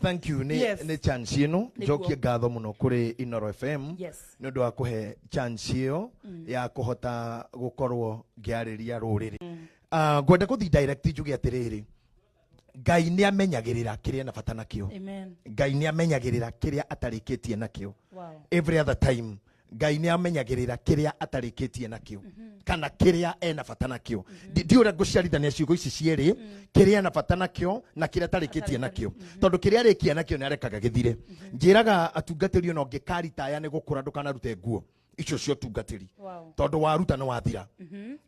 Thank you nĩ nĩ chance ĩno. Njokie ngatho mũno kũrĩ Inoro FM nĩ ũndũ wa kũhe chance ĩyo ya kũhota gũkorwo ngĩarĩria rũrĩrĩ. Ah, ngwenda gũthiĩ direct njuge atĩrĩrĩ, Ngai nĩ amenyagĩrĩra kĩrĩa na bata nakĩo. Amen. Ngai nĩ amenyagĩrĩra kĩrĩa atarĩkĩtie nakĩo. Every other time Ngai nĩ amenyagĩrĩra kĩrĩa atarĩkĩtie nakĩo kana kĩrĩa ena bata nakĩo. Ndi ũrĩa ngũciarithania ciugo ici cierĩ, kĩrĩa ena bata nakĩo na kĩrĩa atarĩkĩtie nakĩo, tondũ kĩrĩa arĩkia nakĩo nĩ arekaga gĩthire. Njĩraga atungatĩri, ona ũngĩkaritaya nĩ gũkũra, ndũkanarute nguo icio cia ũtungatĩri, tondũ waruta nĩ wathira.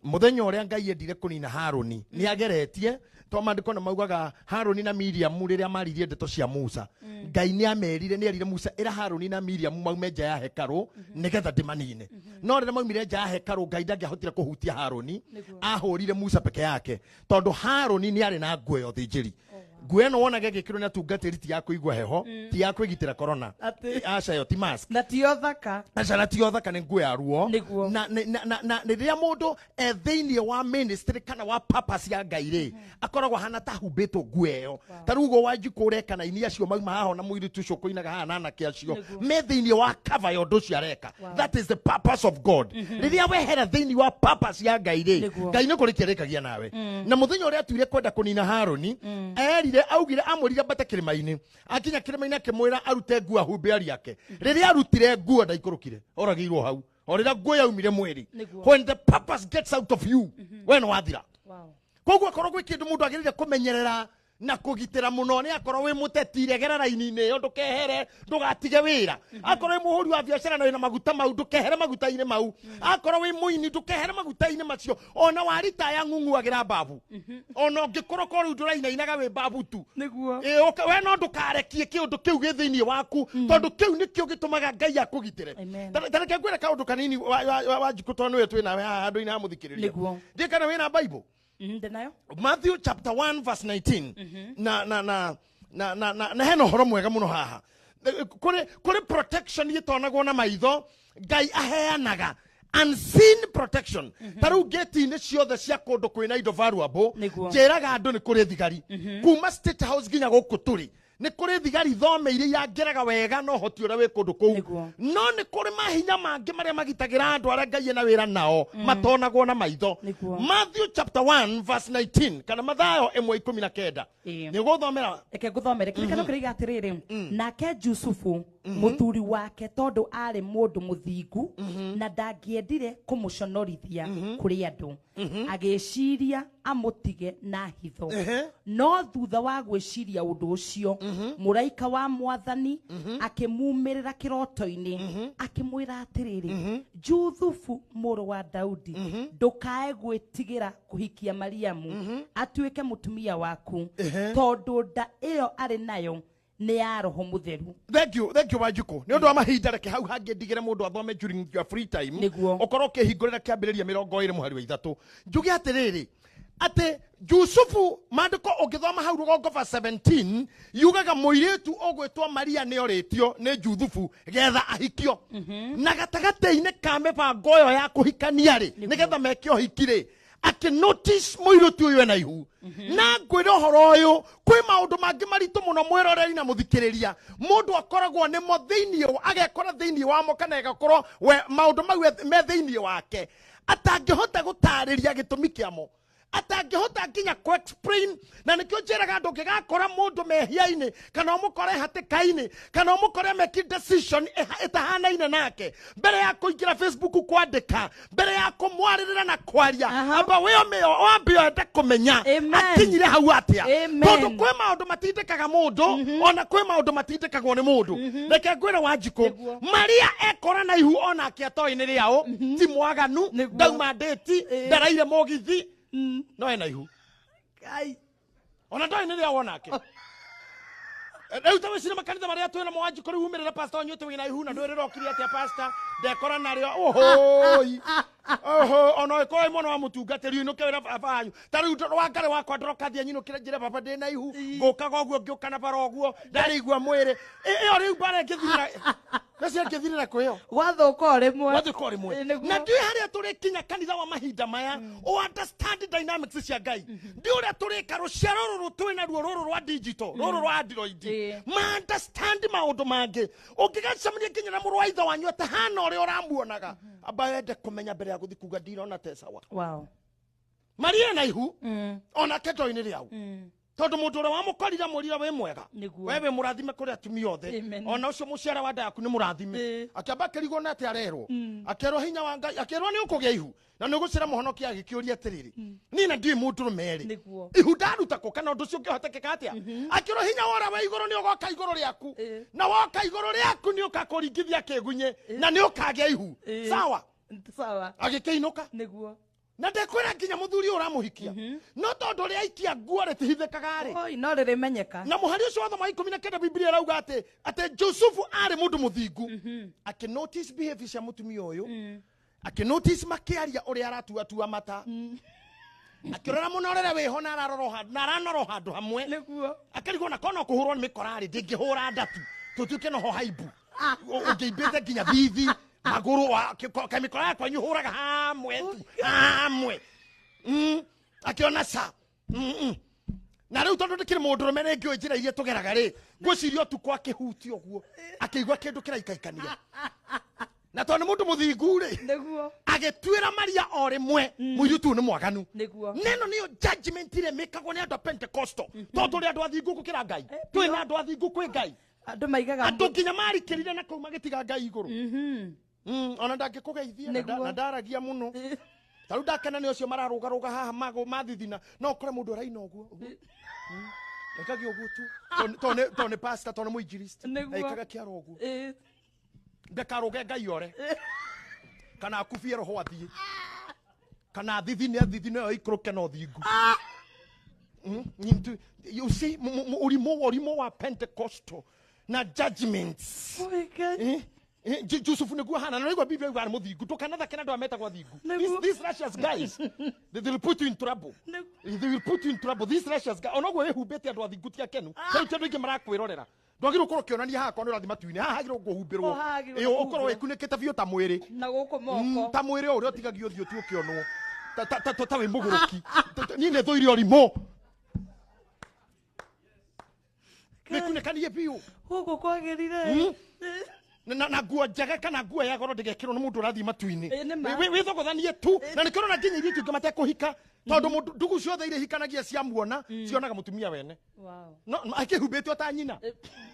Mũthenya ũrĩa Ngai endire kũnina Harũni nĩ ageretie, to maandĩko nĩ maugaga Harũni na Miriamu rĩrĩa maririe ndeto cia Musa, Ngai nĩ amerire, nĩ erire Musa, ĩra Harũni na Miriamu maume nja ya hekarũ nĩgetha ndĩmanine. No rĩrĩa maumire nja ya hekarũ, Ngai ndangĩahotire kũhutia Harũni, ahũrire Musa peke yake, tondũ Harũni nĩ arĩ na nguo ya ũthĩnjĩri. Nguo ĩno wonaga ĩgĩkĩrwo nĩ atungatĩri ti ya kũigua heho, ti ya kwĩgitĩra corona. Atĩ. Aca, ĩyo ti mask. Na tiyo thaka. Aca, na ti thaka, nĩ nguo ya ruo. Na rĩrĩa mũndũ e thĩinĩ wa ministry kana wa purpose ya Ngai rĩ, akoragwo ahana ta humbĩtwo nguo ĩyo. Ta rĩu ũguo Wanjikũ ũreka na ini acio mauma haha, na mũirĩtu ũcio ũkũinaga haha na anake acio me thĩinĩ wa cover ya ũndũ ũcio areka. That is the purpose of God. Rĩrĩa wehera thĩinĩ wa purpose ya Ngai rĩ, Ngai nĩ kũrĩkia rĩkagia nawe. Na mũthenya ũrĩa atuire kwenda kũnina Harũni, erire, augire, amwĩrire ambate kĩrĩma-inĩ. Akinya kĩrĩma-inĩ, akĩmwĩra arute nguo ahumbe ari ake. Rĩrĩa arutire nguo, ndaikũrũkire, oragĩirwo hau o rĩrĩa nguo yaumire mwĩrĩ. When the purpose gets out of you, we nĩ wathira. Koguo akorwo gwĩ kĩndũ mũndũ agĩrĩire kũmenyerera na kũgitĩra mũno, nĩ akorwo wĩ mũteti, regera raini-inĩ ĩyo, ndũkehere, ndũgatige wĩra. Akorwo wĩ mũhũri wa biacara na wĩna maguta mau, ndũkehere maguta-inĩ mau. Akorwo wĩ mũini, ndũkehere maguta-inĩ macio. Ona waritaya, ng'ung'uagĩra mbabu, ona ũngĩkorwo ko rĩu ndũrainainaga, wĩ mbabu tu. Ĩ, we no ndũkarekie kĩũndũ kĩu gĩ thĩinĩ waku, tondũ kĩu nĩkĩo gĩtũmaga Ngai akũgitĩre. Ta reke ngwĩre kaũndũ kanini, Wanjikũ, tondũ nĩwe twĩ nawe haha handũ-inĩ ha mũthikĩrĩria. Ndiĩ kana wĩna Bible. Ndĩnayo. Matthew chapter 1 verse 19, na hena ũhoro mwega mũno haha. Kũrĩ protection ĩtonagwo na maitho Ngai aheanaga, unseen protection. Ta rĩu ngĩti-inĩ ciothe cia kũndũ kwĩna indo valuable, njĩraga andũ nĩ kũrĩ thigari kuma State House nginya gũkũ tũrĩ. Nĩ kũrĩ thigari thomeire irangĩraga wega na ũhoti ũrĩa wĩ kũndũ kũu. No nĩ kũrĩ mahinya mangĩ marĩa magitagĩra andũ arĩa Ngai ena wĩra nao, matonagwo na maitho. Matthew chapter 1 verse 19, kana Mathayo 1:19. Nĩ ũgũthomera. Reke ngũthomere. Kĩrĩkano kĩroiga atĩrĩrĩ, nake Jusufu mũthuri wake, tondũ aarĩ mũndũ mũthingu na ndangĩendire kũmũconorithia kũrĩ andũ, agĩciria amũtige na hitho. No thutha wa gwĩciria ũndũ ũcio, mũraika wa Mwathani akĩmumĩrĩra kĩroto-inĩ, akĩmwĩra atĩrĩrĩ, Juthubu mũrũ wa Daudi, ndũkae gwĩtigĩra kũhikia Mariamu atuĩke mũtumia waku, tondũ nda ĩyo arĩ nayo nĩ ya Roho Mũtheru. Thank you, thank you, Wanjikũ. Nĩ ũndũ wa mahinda, reke hau hangĩ ndigĩre mũndũ athome during your free time. Ũkorwo ũkĩhingũrĩra Kĩambĩrĩria 20 mũhari wa 3. Njuge atĩrĩrĩ, atĩ Jusufu, maandĩko ũngĩthoma hau rũgongo verse 17 yugaga mũirĩtu ũgwĩtwo Maria nĩ orĩtio nĩ Juthubu getha ahikio, na gatagatĩ-inĩ ka mĩbango ĩyo ya kũhikania rĩ, nĩgetha meke ũhiki rĩ, akĩ notice mũirĩtu ũyũ ena ihu. Na ngwĩre ũhoro ũyũ, kwĩ maũndũ mangĩ maritũ mũno, mwĩroreri na mũthikĩrĩria, mũndũ akoragwo nĩmo thĩinĩ, agekora thĩinĩ wamo, kana agakorwo we maũndũ mau me thĩinĩ wake atangĩhota gũtarĩria gĩtũmi kĩamo, atangĩhota nginya kũ explain. Na nĩkĩo njĩraga andũ, ũngĩgakora mũndũ mehia-inĩ, kana ũmũkore hatĩka-inĩ, kana ũmũkore meki decision ĩtahanaine nake, mbere ya kũingĩra Facebook kwandĩka, mbere ya kũmwarĩrĩra na kwaria, amba wĩome, wambe wende kũmenya akinyire hau atĩa. Tondũ kwĩ maũndũ matindĩkaga mũndũ, ona kwĩ maũndũ matindĩkagwo nĩ mũndũ. Reke ngwĩre, Wanjikũ, Maria ekora na ihu onake atoĩ nĩ rĩaũ, ti mwaganu, ndauma ndĩti, ndaraire mũgithi, no ena ihu. Ngai. Ona ndoĩ nĩ rĩaũ onake. Rĩu ta wĩcire makanitha marĩa twĩna mo, Wanjikũ, rĩu umĩrĩre pastor, ũnyuĩte wĩna ihu na ndwĩrĩra okire atĩa, pastor. Ndekora narĩo ũhũi. Oho, ona ĩkorwo mwana wa mũtungatĩri ũinũke wĩra baba wanyu. Ta rĩu Wangari wakwa ndoroka thiĩ nyinũkĩre njĩre baba ndĩna ihu, ngũkaga ũguo ngĩũka na bara ũguo, ndarĩigua mwĩrĩ. Ĩyo rĩu mbara ĩngĩthirĩra. Mbeca ĩngĩthirĩra kwĩ yo. Gwathũka o rĩmwe. Gwathũka o rĩmwe. Nĩguo. Na ndiũĩ harĩa tũrĩkinya kanitha wa mahinda maya, ũ understand dynamics cia Ngai. Ndiũĩ ũrĩa tũrĩka rũciaro rũrũ twĩ naruo rũrũ rwa digital, rũrũ rwa Android. Ma understand maũndũ mangĩ. Ũngĩgacemania nginya na mũrũ wa ithe wanyu atahana ũrĩa ũramuonaga, amba wende kũmenya mbere ya gũthiĩ kuga ndirona te sawa. Maria na ihu, onake ndoo-inĩ rĩau. Tondũ mũndũ ũrĩa wamũkorire amwĩrire wĩ mwega. We wĩ mũrathime kũrĩ atumia othe. Amen. Ona ũcio mũciara wa nda yaku nĩ mũrathime. Akĩamba akĩrigwo na atĩ arerwo. Akĩerwo hinya wa Ngai, akĩerwo nĩ ũkũgĩa ihu. Na nĩ ũgũcĩra mũhonokia agĩkĩũria atĩrĩrĩ. Niĩ na ndiũĩ mũndũrũme rĩ. Ihu ndaruta kũ kana ũndũ ũcio ũngĩhotekeka atĩa? Akĩrwo hinya wa ũrĩa wĩ igũrũ nĩ ũgoka igũrũ rĩaku. Na woka igũrũ rĩaku nĩ ũkakũringithia kĩgunyĩ. Na nĩ ũkagĩa ihu. Sawa? Sawa. Agĩkĩinũka. Na ndekwĩra nginya mũthuri ũyũ ũramũhikia. No tondũ ũrĩa aikia nguo rĩtihithĩkaga rĩ. Oi, no rĩrĩmenyeka. Na mũhari ũcio wa thoma 19 Biblia ĩrauga atĩ Jusufu arĩ mũndũ mũthingu. Akĩ notice behavior cia mũtumia ũyũ. Akĩ notice makĩaria ũrĩa aratuatua mata. Akĩrora mũno ũrĩa wĩho na ararora o handũ, na aranora o handũ hamwe. Akĩrigwo na kona kũhũrwo nĩ mĩkora rĩ, ndĩngĩhũra ndatu. Tũtuĩke noho haibu. Ũngĩimbĩte nginya thithi. Magũrũ wa, kamĩkora yakwa inyuhũraga hamwe tu, hamwe. Akĩona ca. Na rĩu tondũ ndĩkĩrĩ mũndũrũme rĩngĩ ũĩ njĩra iria tũgeraga rĩ, ngwĩciria ũtukũ akĩhutia ũguo, akĩigua kĩndũ kĩraikaikania. Na tondũ nĩ mũndũ mũthingu rĩ, agĩtuĩra Maria o rĩmwe, mũirĩtu ũyũ nĩ mwaganu. Neno nĩyo judgment ĩrĩa ĩmĩkagwo nĩ andũ a Pentecostal. Tondũ tũrĩ andũ athingu gũkĩra Ngai. Twĩ na andũ athingu kwĩ Ngai. Andũ maigaga Andũ nginya marikĩrire na kũu magĩtiga Ngai igũrũ. Ona ndangĩkũgeithia, na ndaragia mũno. Ta rĩu ndakena nĩ ũcio mararũgarũga haha mathithina, no ũkore mũndũ araina ũguo. Ekagia ũguo tu. Tondũ nĩ pastor, tondũ nĩ mũinjilisti. Ekaga kĩara ũguo. Ndakarũge Ngai ore. Kana akubie roho athiĩ. Kana athithine, athithine ĩyo ĩikũrũke na ũthingu. You see, ũrimũ wa Pentecostal na judgments. Oi, Ngai. Jusufu nĩguo ahana, na nĩguo Biblia yugaga nĩ mũthingu. Ndũkanathake na andũ arĩa metagwo athingu. These righteous guys, they will put you in trouble. They will put you in trouble. These righteous guys, ona ũguo wĩhumbĩte andũ athingu ti akenu. Rĩu ti andũ aingĩ marakwĩrorera. Ndwagĩrĩirwo gũkorwo ũkĩonania haha korwo nĩ ũrathiĩ matu-inĩ. Haha hagĩrĩirwo kũhumbĩrwo. O haha hagĩrĩirwo Ĩĩ, ũkorwo kũhumbĩrwo. wĩkunĩkĩte biũ ta mwĩrĩ. Na gũkũ moko. Ta mwĩrĩ o ũrĩa ũtigagio ũthiũ tu ũkĩonwo. Ta wĩ mũgũrũki. Niĩ nĩ thũire ũrimũ. Wĩkunĩkanie biũ. Gũkũ kwagĩrire. Na nguo njega kana nguo ya goro ndĩgekĩrwo nĩ mũndũ ũrathiĩ matu-inĩ. Nĩ ma. Wĩthogothanie tu. Na nĩkĩo ũrona nginya ithuĩ tuĩke matekũhika. Tondũ mũndũ, ndugu ciothe iria ihikanagia ciamuona, cionaga mũtumia wene. No, no, akĩhumbĩte o ta nyina.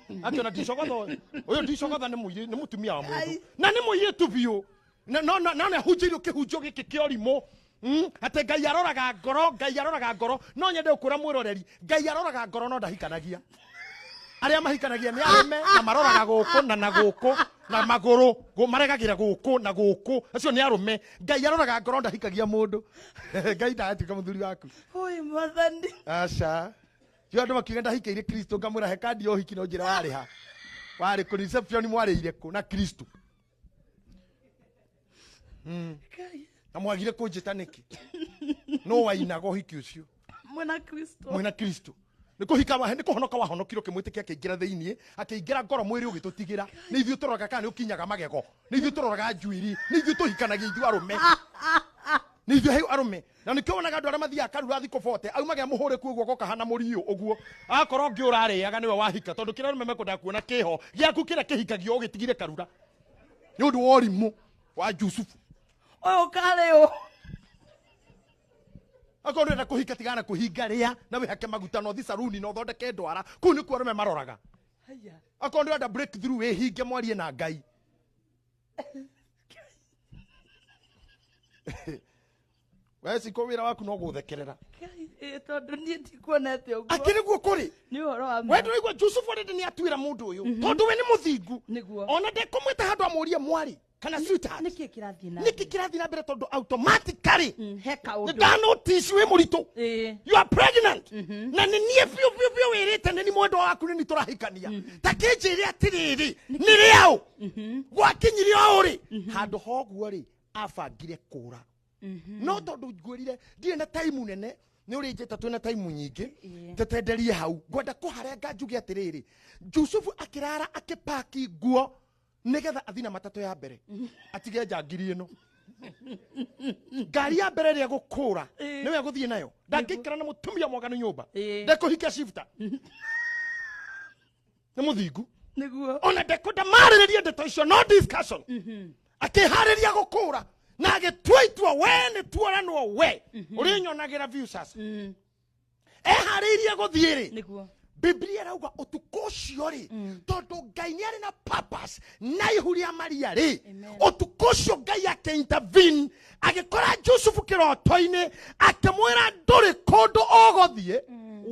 Akĩona ndicogotha ũyũ. Ũyũ ndicogotha nĩ mũirĩ, nĩ mũtumia wa mũndũ. Na nĩ mũirĩtu biũ. Na, no, no, no, nĩ ahunjĩirio kĩhunjio gĩkĩ kĩa ũrimũ. Atĩ Ngai aroraga ngoro, Ngai aroraga ngoro. No nyende gũkwĩra mwĩroreri, Ngai aroraga ngoro no ndahikanagia. Arĩa mahikanagia nĩ arũme na maroraga gũkũ na na gũkũ na magũrũ, maregagĩra gũkũ na gũkũ. Acio nĩ arũme. Ngai aroraga ngoro ndahikagia mũndũ. Ngai ndagatuĩka mũthuri waku. Oi, Mwathani. Aca. Yo andũ makiuga ndahikĩire Kristo, ngamwĩra he kandi ya ũhiki no njĩra warĩha. Warĩ kũ reception mwarĩire kũ na Kristo. Ngai. Na mwagire kũnjĩta nĩkĩ? No wainaga ũhiki ũcio. Mwena Kristo. Mwena Kristo. Nĩ kũhika wa, nĩ kũhonoka wahonokire ũkĩmwĩtĩkia akĩingĩra thĩiniĩ, akĩingĩra ngoro mwĩrĩ ũgĩtũtigĩra. Nĩ ithuĩ tũroraga kana nĩ ũkinyaga magego. Nĩ ithuĩ tũroraga njuĩrĩ. Nĩ ithuĩ tũhikanagia ithuĩ arũme. Nĩ ithuĩ hau arũme. Na nĩkĩo wonaga andũ arĩa mathiaga karura thikũ bote, aumaga mũhũre kuo ũguo agoka hana mũriũ ũguo. Akorwo ũngĩ ũrarĩaga nĩwe wahika, tondũ kĩrĩa arũme mekwendaga kuona kĩho, gĩaku kĩrĩa kĩhikagio ũgĩtigire karura. Nĩ ũndũ wa ũrimũ wa Jusufu. Ũyũ karĩ ũ? Akorwo ndũrenda kũhika, tigana na kũhinga rĩa, na wĩhake maguta, na ũthiĩ saruni, na ũthondeke ndwara. Kũu nĩkuo arũme maroraga. Haya. Akorwo ndũrenda breakthrough, wĩhinge mwarie na Ngai. We Cikũ, wĩra waku no gũthekerera. Ngai, tondũ niĩ ndikuonete ũguo. Akĩrĩ guo kũrĩ. Nĩ ũhoro wa ma. We ndũraigua Jusufu already nĩ atuĩra mũndũ ũyũ. Tondũ we nĩ mũthingu. Nĩguo. Ona ndekũmwĩta handũ amũrie mwarĩ. Kana sweetheart. Nĩkĩ kĩrathiĩ na Nĩkĩ kĩrathiĩ na mbere tondũ automatically He kaũndũ. Ndanotice wĩ mũritũ. Ĩĩ. You are pregnant. Na nĩ niĩ biũ biũ biũ wĩrĩte nĩ ni mwendwa waku nĩ ni tũrahikania. Ta kĩnjĩre atĩrĩrĩ, nĩ rĩaũ? Gwakinyire o rĩ? Handũ ha ũguo rĩ, abangire kũra. No tondũ ngwĩrire ndirĩ na time nene, nĩ ũrĩnjĩta twĩna time nyingĩ, tũtenderie hau. Ngwenda kũharenga njuge atĩrĩrĩ, Jusufu akĩrara akĩpaki nguo nĩgetha athiĩ na matatũ ya mbere atige njangiri ĩno. Ngari ya mbere ĩrĩa gũkũra nĩwe gũthiĩ nayo, ndangĩikara na mũtumia mwaganu nyũmba, ndekũhikia shifter nĩ mũthingu. Nĩguo. Ona ndekwenda marĩrĩrie ndeto icio, no discussion. Akĩharĩria gũkũra na agĩtua itua, we nĩ tuoranwo, we ũrĩnyonagĩra view sasa. Eharĩirie gũthiĩ rĩ, Nĩguo. Biblia ĩrauga ũtukũ ũcio rĩ, tondũ Ngai nĩ arĩ na purpose na ihu rĩa Maria rĩ, ũtukũ ũcio Ngai akĩ-intervene, agĩkora Jusufu kĩroto-inĩ, akĩmwĩra ndũrĩ kũndũ ũgũthiĩ.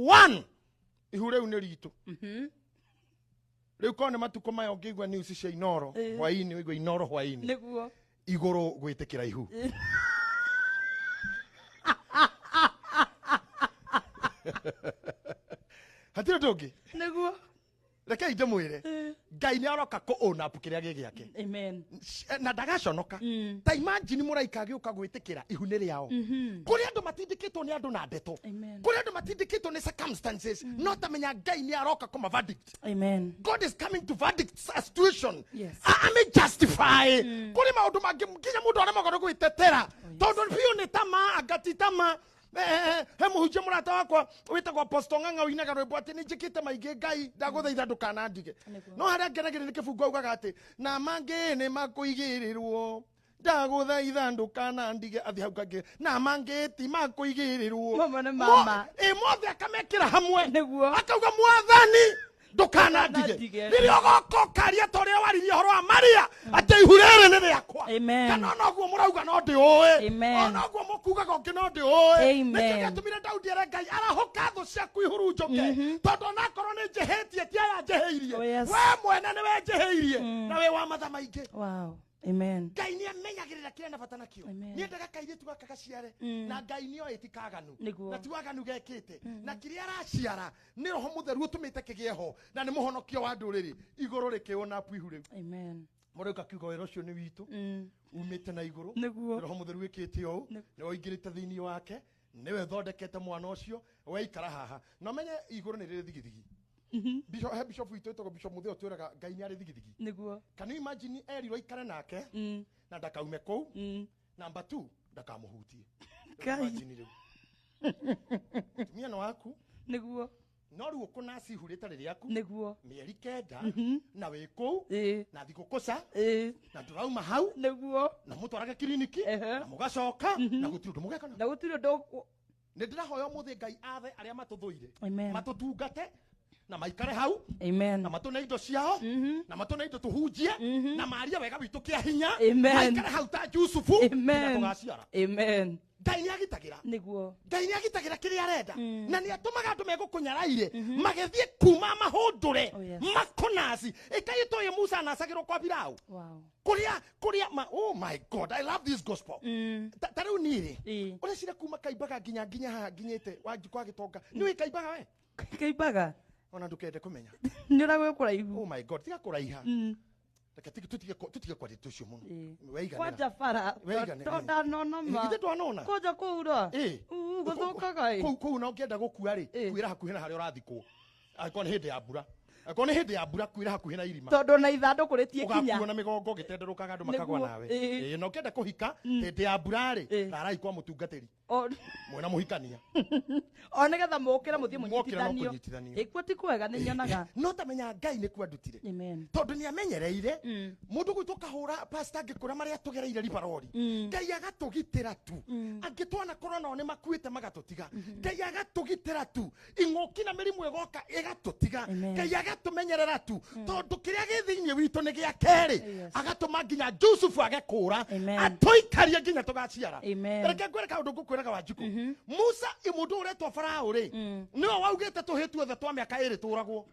One, ihu rĩu nĩ ritũ. Rĩu korwo nĩ matukũ maya ũngĩigua news cia Inoro hwaĩ-inĩ, ũigue Inoro hwaĩ-inĩ. Nĩguo. Igũrũ gwĩtĩkĩra ihu. Hatirĩ ũndũ ũngĩ. Nĩguo. Rekei ndĩmwĩre, Ngai nĩ aroka kũ own up kĩrĩa gĩ gĩake. Amen. Na ndagaconoka. Ta imagine mũraika agĩũka gwĩtĩkĩra ihu nĩ rĩao. Kũrĩ andũ matindĩkĩtwo nĩ andũ na ndeto. Amen. Kũrĩ andũ matindĩkĩtwo nĩ circumstances. No tamenya Ngai nĩ aroka kũma verdict. Amen. God is coming to verdict a situation. Yes. Ame justify. Kũrĩ maũndũ mangĩ nginya mũndũ aremagwo nĩ gwĩtetera. Tondũ biũ nĩ tama, anga ti tama. He mũhunjia mũrata wakwa wĩtagwo Apostle Ng'ang'a ũinaga rwĩmbo atĩ nĩ njĩkĩte maingĩ Ngai ndagũthaitha ndũkanandige. No harĩa ngenagĩrĩra nĩ kĩbungo augaga atĩ na mangĩ nĩ makũigĩrĩrwo ndagũthaitha ndũkanandige, athiĩ hau kangĩ na mangĩ ti makũigĩrĩrwo. Mamwe nĩ mama. Mothe akamekĩra hamwe. Nĩguo. Akauga mwathani ndũkanandige. Ndũkanandige. Rĩrĩa ũgoka ũkaria ta ũrĩa waririe ũhoro wa Maria atĩ ihu rĩrĩ nĩ rĩakwa. Amen. Kana ona ũguo mũrauga no ndĩũĩ. Amen. Ona ũguo mũkugaga ũngĩ no ndĩũĩ. Amen. Nĩkĩo gĩatũmire Daudi ere Ngai arahũka thũ ciaku ihurunjũke. Tondũ onakorwo nĩ njĩhĩtie ti aya njĩhĩirie. Oh, yes. We mwene nĩwe njĩhĩirie. Na wĩ wa matha maingĩ. Wow. Amen. Ngai nĩ amenyagĩrĩra kĩrĩa na bata nakĩo. Amen. Nĩ endaga kairĩtu gaka gaciare. Na Ngai nĩ oĩ ti kaganu. Nĩguo. Na ti waganu gekĩte. Na kĩrĩa araciara nĩ Roho Mũtheru ũtũmĩte kĩgĩe ho na nĩ mũhonokio wa ndũrĩrĩ. Igũrũ rĩkĩũna apu ihu rĩu. Amen. Mũrauga kiugo wĩra ũcio nĩ witũ. Umĩte na igũrũ. Nĩguo. Roho Mũtheru wĩkĩte ũũ. Nĩwe ũingĩrĩte thĩinĩ wake. Nĩwe ũthondekete mwana ũcio. Weikara haha. Na ũmenye igũrũ nĩ rĩrĩ thigithigi. Bishop, he bishop witũ wĩtagwo Bishop Mutheo twĩraga Ngai nĩ arĩ thigithigi. Nĩguo. Can you imagine erirwo aikare nake na ndakaume kũu? Number 2, ndakamũhutie. Ngai. Imagine rĩu. Tumia nĩ waku. Nĩguo. No rĩu ũkũnaci ihu rĩtarĩ rĩaku. Nĩguo. Mĩeri 9 na wĩ kũu na thikũ kũca na ndũrauma hau. Nĩguo. Na mũtwarage kiriniki na mũgacoka na gũtirĩ ũndũ mũgekana. Na gũtirĩ ũndũ Nĩ ndĩrahoya ũmũthĩ Ngai athe arĩa matũthũire. Amen. Matũtungate na maikare hau. Amen. Na matũne indo ciao. Na matũne indo tũhunjie. Na marie wega witũ kĩa hinya. Amen. Maikare hau ta Jusufu. Amen. Nginya tũgaciara. Amen. Ngai nĩ agitagĩra. Nĩguo. Ngai nĩ agitagĩra kĩrĩa arenda. Na nĩ atũmaga andũ megũkũnyaraire magĩthiĩ kuma mahũndũre. Oh, yes. Makũnaci. Ĩkai ĩtoĩ Musa anacagĩrwo kwa Firaũ. Wow. Kũrĩa, kũrĩa ma, oh my God, I love this gospel. Ta rĩu niĩ rĩ, ũreciria kuma Kaimbaga nginya haha nginyĩte kwa Gĩtonga. Nĩ ũĩ Kaimbaga we? Kaimbaga? Ona ndũkende kũmenya. Nĩ ũragwĩ kũraihu. Oh my God, tiga kũraiha. Reke tũtige kwaria ũndũ ũcio mũno. Weiganĩra. Kwanja bara. Weiganĩra. To ndanona ma. Ithe ndwanona? Kwanja kũu ra? Gũthũkaga ĩ. Kũu na ũngĩenda gũkua rĩ, kuĩra hakuhĩ na harĩa ũrathikwo. Angĩkorwo nĩ hĩndĩ ya mbura. Angĩkorwo nĩ hĩndĩ ya mbura, kuĩra hakuhĩ na irima. Tondũ na ithandũkũ rĩtiĩkinya. Ũgakuo na mĩgongo ũgĩtenderũkaga andũ makagwa Nĩguo. nawe. Na ũngĩenda kũhika, hĩndĩ ya mbura rĩ, rarai kwa mũtungatĩri. Mwena mũhikania. O nĩgetha mũkĩre mũthiĩ Mwokĩra no mũnyitithanio. kũnyitithanio. Ĩkuo ti kwega nĩ nyonaga. No tamenya Ngai nĩ kwandutire. Amen. Tondũ nĩ amenyereire. Mũndũ gwitũ kahũra pastor angĩkũra marĩa tũgereire ribarori. Ngai agatũgitĩra tu. Angĩ twanakorwo nao nĩ makuĩte magatũtiga. Ngai agatũgitĩra tu. Ing'ũki na mĩrimũ ĩgoka ĩgatũtiga. Amen. Ngai agatũmenyerera tu. Tondũ kĩrĩa gĩ thĩinĩ witũ nĩ gĩa kerĩ. Yes. Agatũma nginya Jusufu agekũra. Amen. Atũikarie nginya tũgaciara. Amen. Reke ngwĩre kaũndũ ngũkwĩraga Wanjikũ. Musa mũndũ ũretwo Farao rĩ, nĩwe waugĩte tũhĩ tuothe twa mĩaka ĩrĩ tũragwo.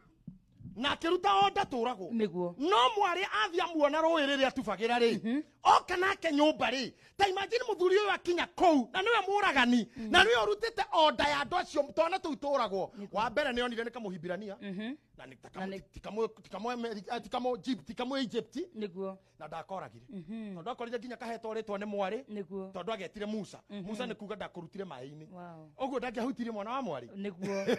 Na akĩruta order tũragwo. Nĩguo. No mwarĩ athiĩ amuona rũĩ rĩrĩa atubagĩra rĩ, oka nake nyũmba rĩ, ta imagine mũthuri ũyũ akinya kũu na nĩwe mũragani na nĩwe ũrutĩte order ya andũ acio twana tũu tũragwo. Wa mbere nĩ onire nĩ kamũhibirania na nĩ tikamũ Egypt Nĩguo. Na ndakoragire tondũ akorire nginya kahetwo rĩtwa nĩ mwarĩ Nĩguo. Tondũ agetire Musa. Musa nĩ kuga ndakũrutire maĩ-inĩ. Wow. Ũguo ndangĩahutirie mwana wa mwarĩ. Nĩguo.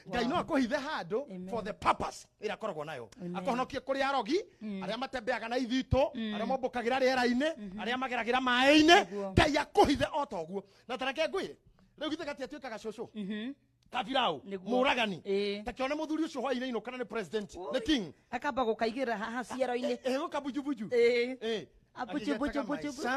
Ngai no akũhithe handũ Amen. for the purpose ĩrĩa akoragwo nayo. Amen. Akũhonokie kũrĩ arogi arĩa matembeaga na ithitũ, arĩa mombũkagĩra rĩera-inĩ, arĩa mageragĩra maĩ-inĩ. Nĩguo. Ngai akũhithe o ta ũguo. Na ta reke ngwĩre rĩu githĩ gatiatuĩkaga cũcũ kabirau Nĩguo. Mũragani. Ĩĩ. Ta kĩone mũthuri ũcio hwaĩ-inĩ inũkana nĩ president, nĩ king. Akamba gũkaigĩrĩra haha ciero-inĩ. Ĩ gũkabujubuju. Ĩĩ. Ĩ. Abuju, buju, buju, buju.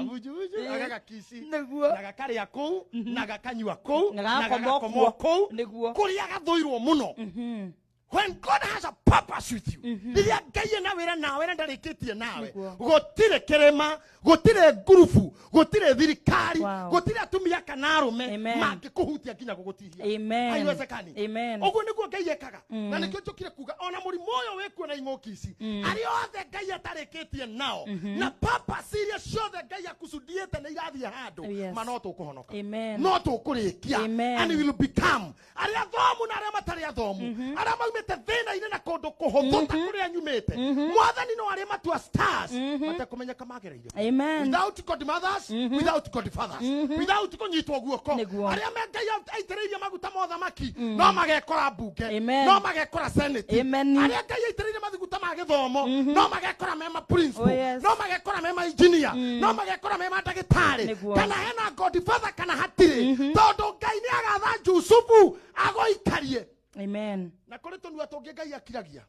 Abujubuju Ĩĩ. agagakisi Nĩguo. Na gakarĩa kũu na gakanyua kũu Na na gagakoma gagakoma kuo. kũu Nĩguo. kũrĩa gathũirwo mũno. When God has a purpose with you, rĩrĩa Ngai ena wĩra nawe na ndarĩkĩtie nawe, Nĩguo. gũtirĩ kĩrĩma, gũtirĩ ngurubu, gũtirĩ thirikari, Wow. gũtirĩ atumia kana arũme Amen. mangĩkũhutia nginya gũgũtihia. Amen. Haiwezekani. Amen. Ũguo nĩguo Ngai ekaga. Na nĩkĩo njũkire kuga ona mũrimũ ũyũ wĩkuo na ing'ũki ici, arĩa othe Ngai atarĩkĩtie nao na purpose iria ciothe Ngai akucudiĩte nĩ irathiĩ handũ, Yes. ma no tũkũhonoka. Amen. No tũkũrĩkia. Amen. And we will become arĩa athomu na arĩa matarĩ athomu, arĩa maumĩte thĩna-inĩ na kũndũ kũhũthũ ta kũrĩa nyumĩte. Mwathani no arĩa matua stars matekũmenyeka magereire. Amen. Without godmothers, without godfathers, without kũnyitwo guoko. Nĩguo. Arĩa me Ngai aitĩrĩirie maguta ma ũthamaki no magekora mbunge, Amen. no magekora senate. Amen. Arĩa Ngai aitĩrĩirie maguta ma gĩthomo no magekora me ma principal, Oh, yes. no magekora me ma engineer, no magekora me ma ndagĩtarĩ. Nĩguo. Kana hena godfather kana hatirĩ, tondũ Ngai nĩ agatha Jusufu agũikarie. Amen. Na kũrĩ tũnua tũngĩ Ngai akiragia.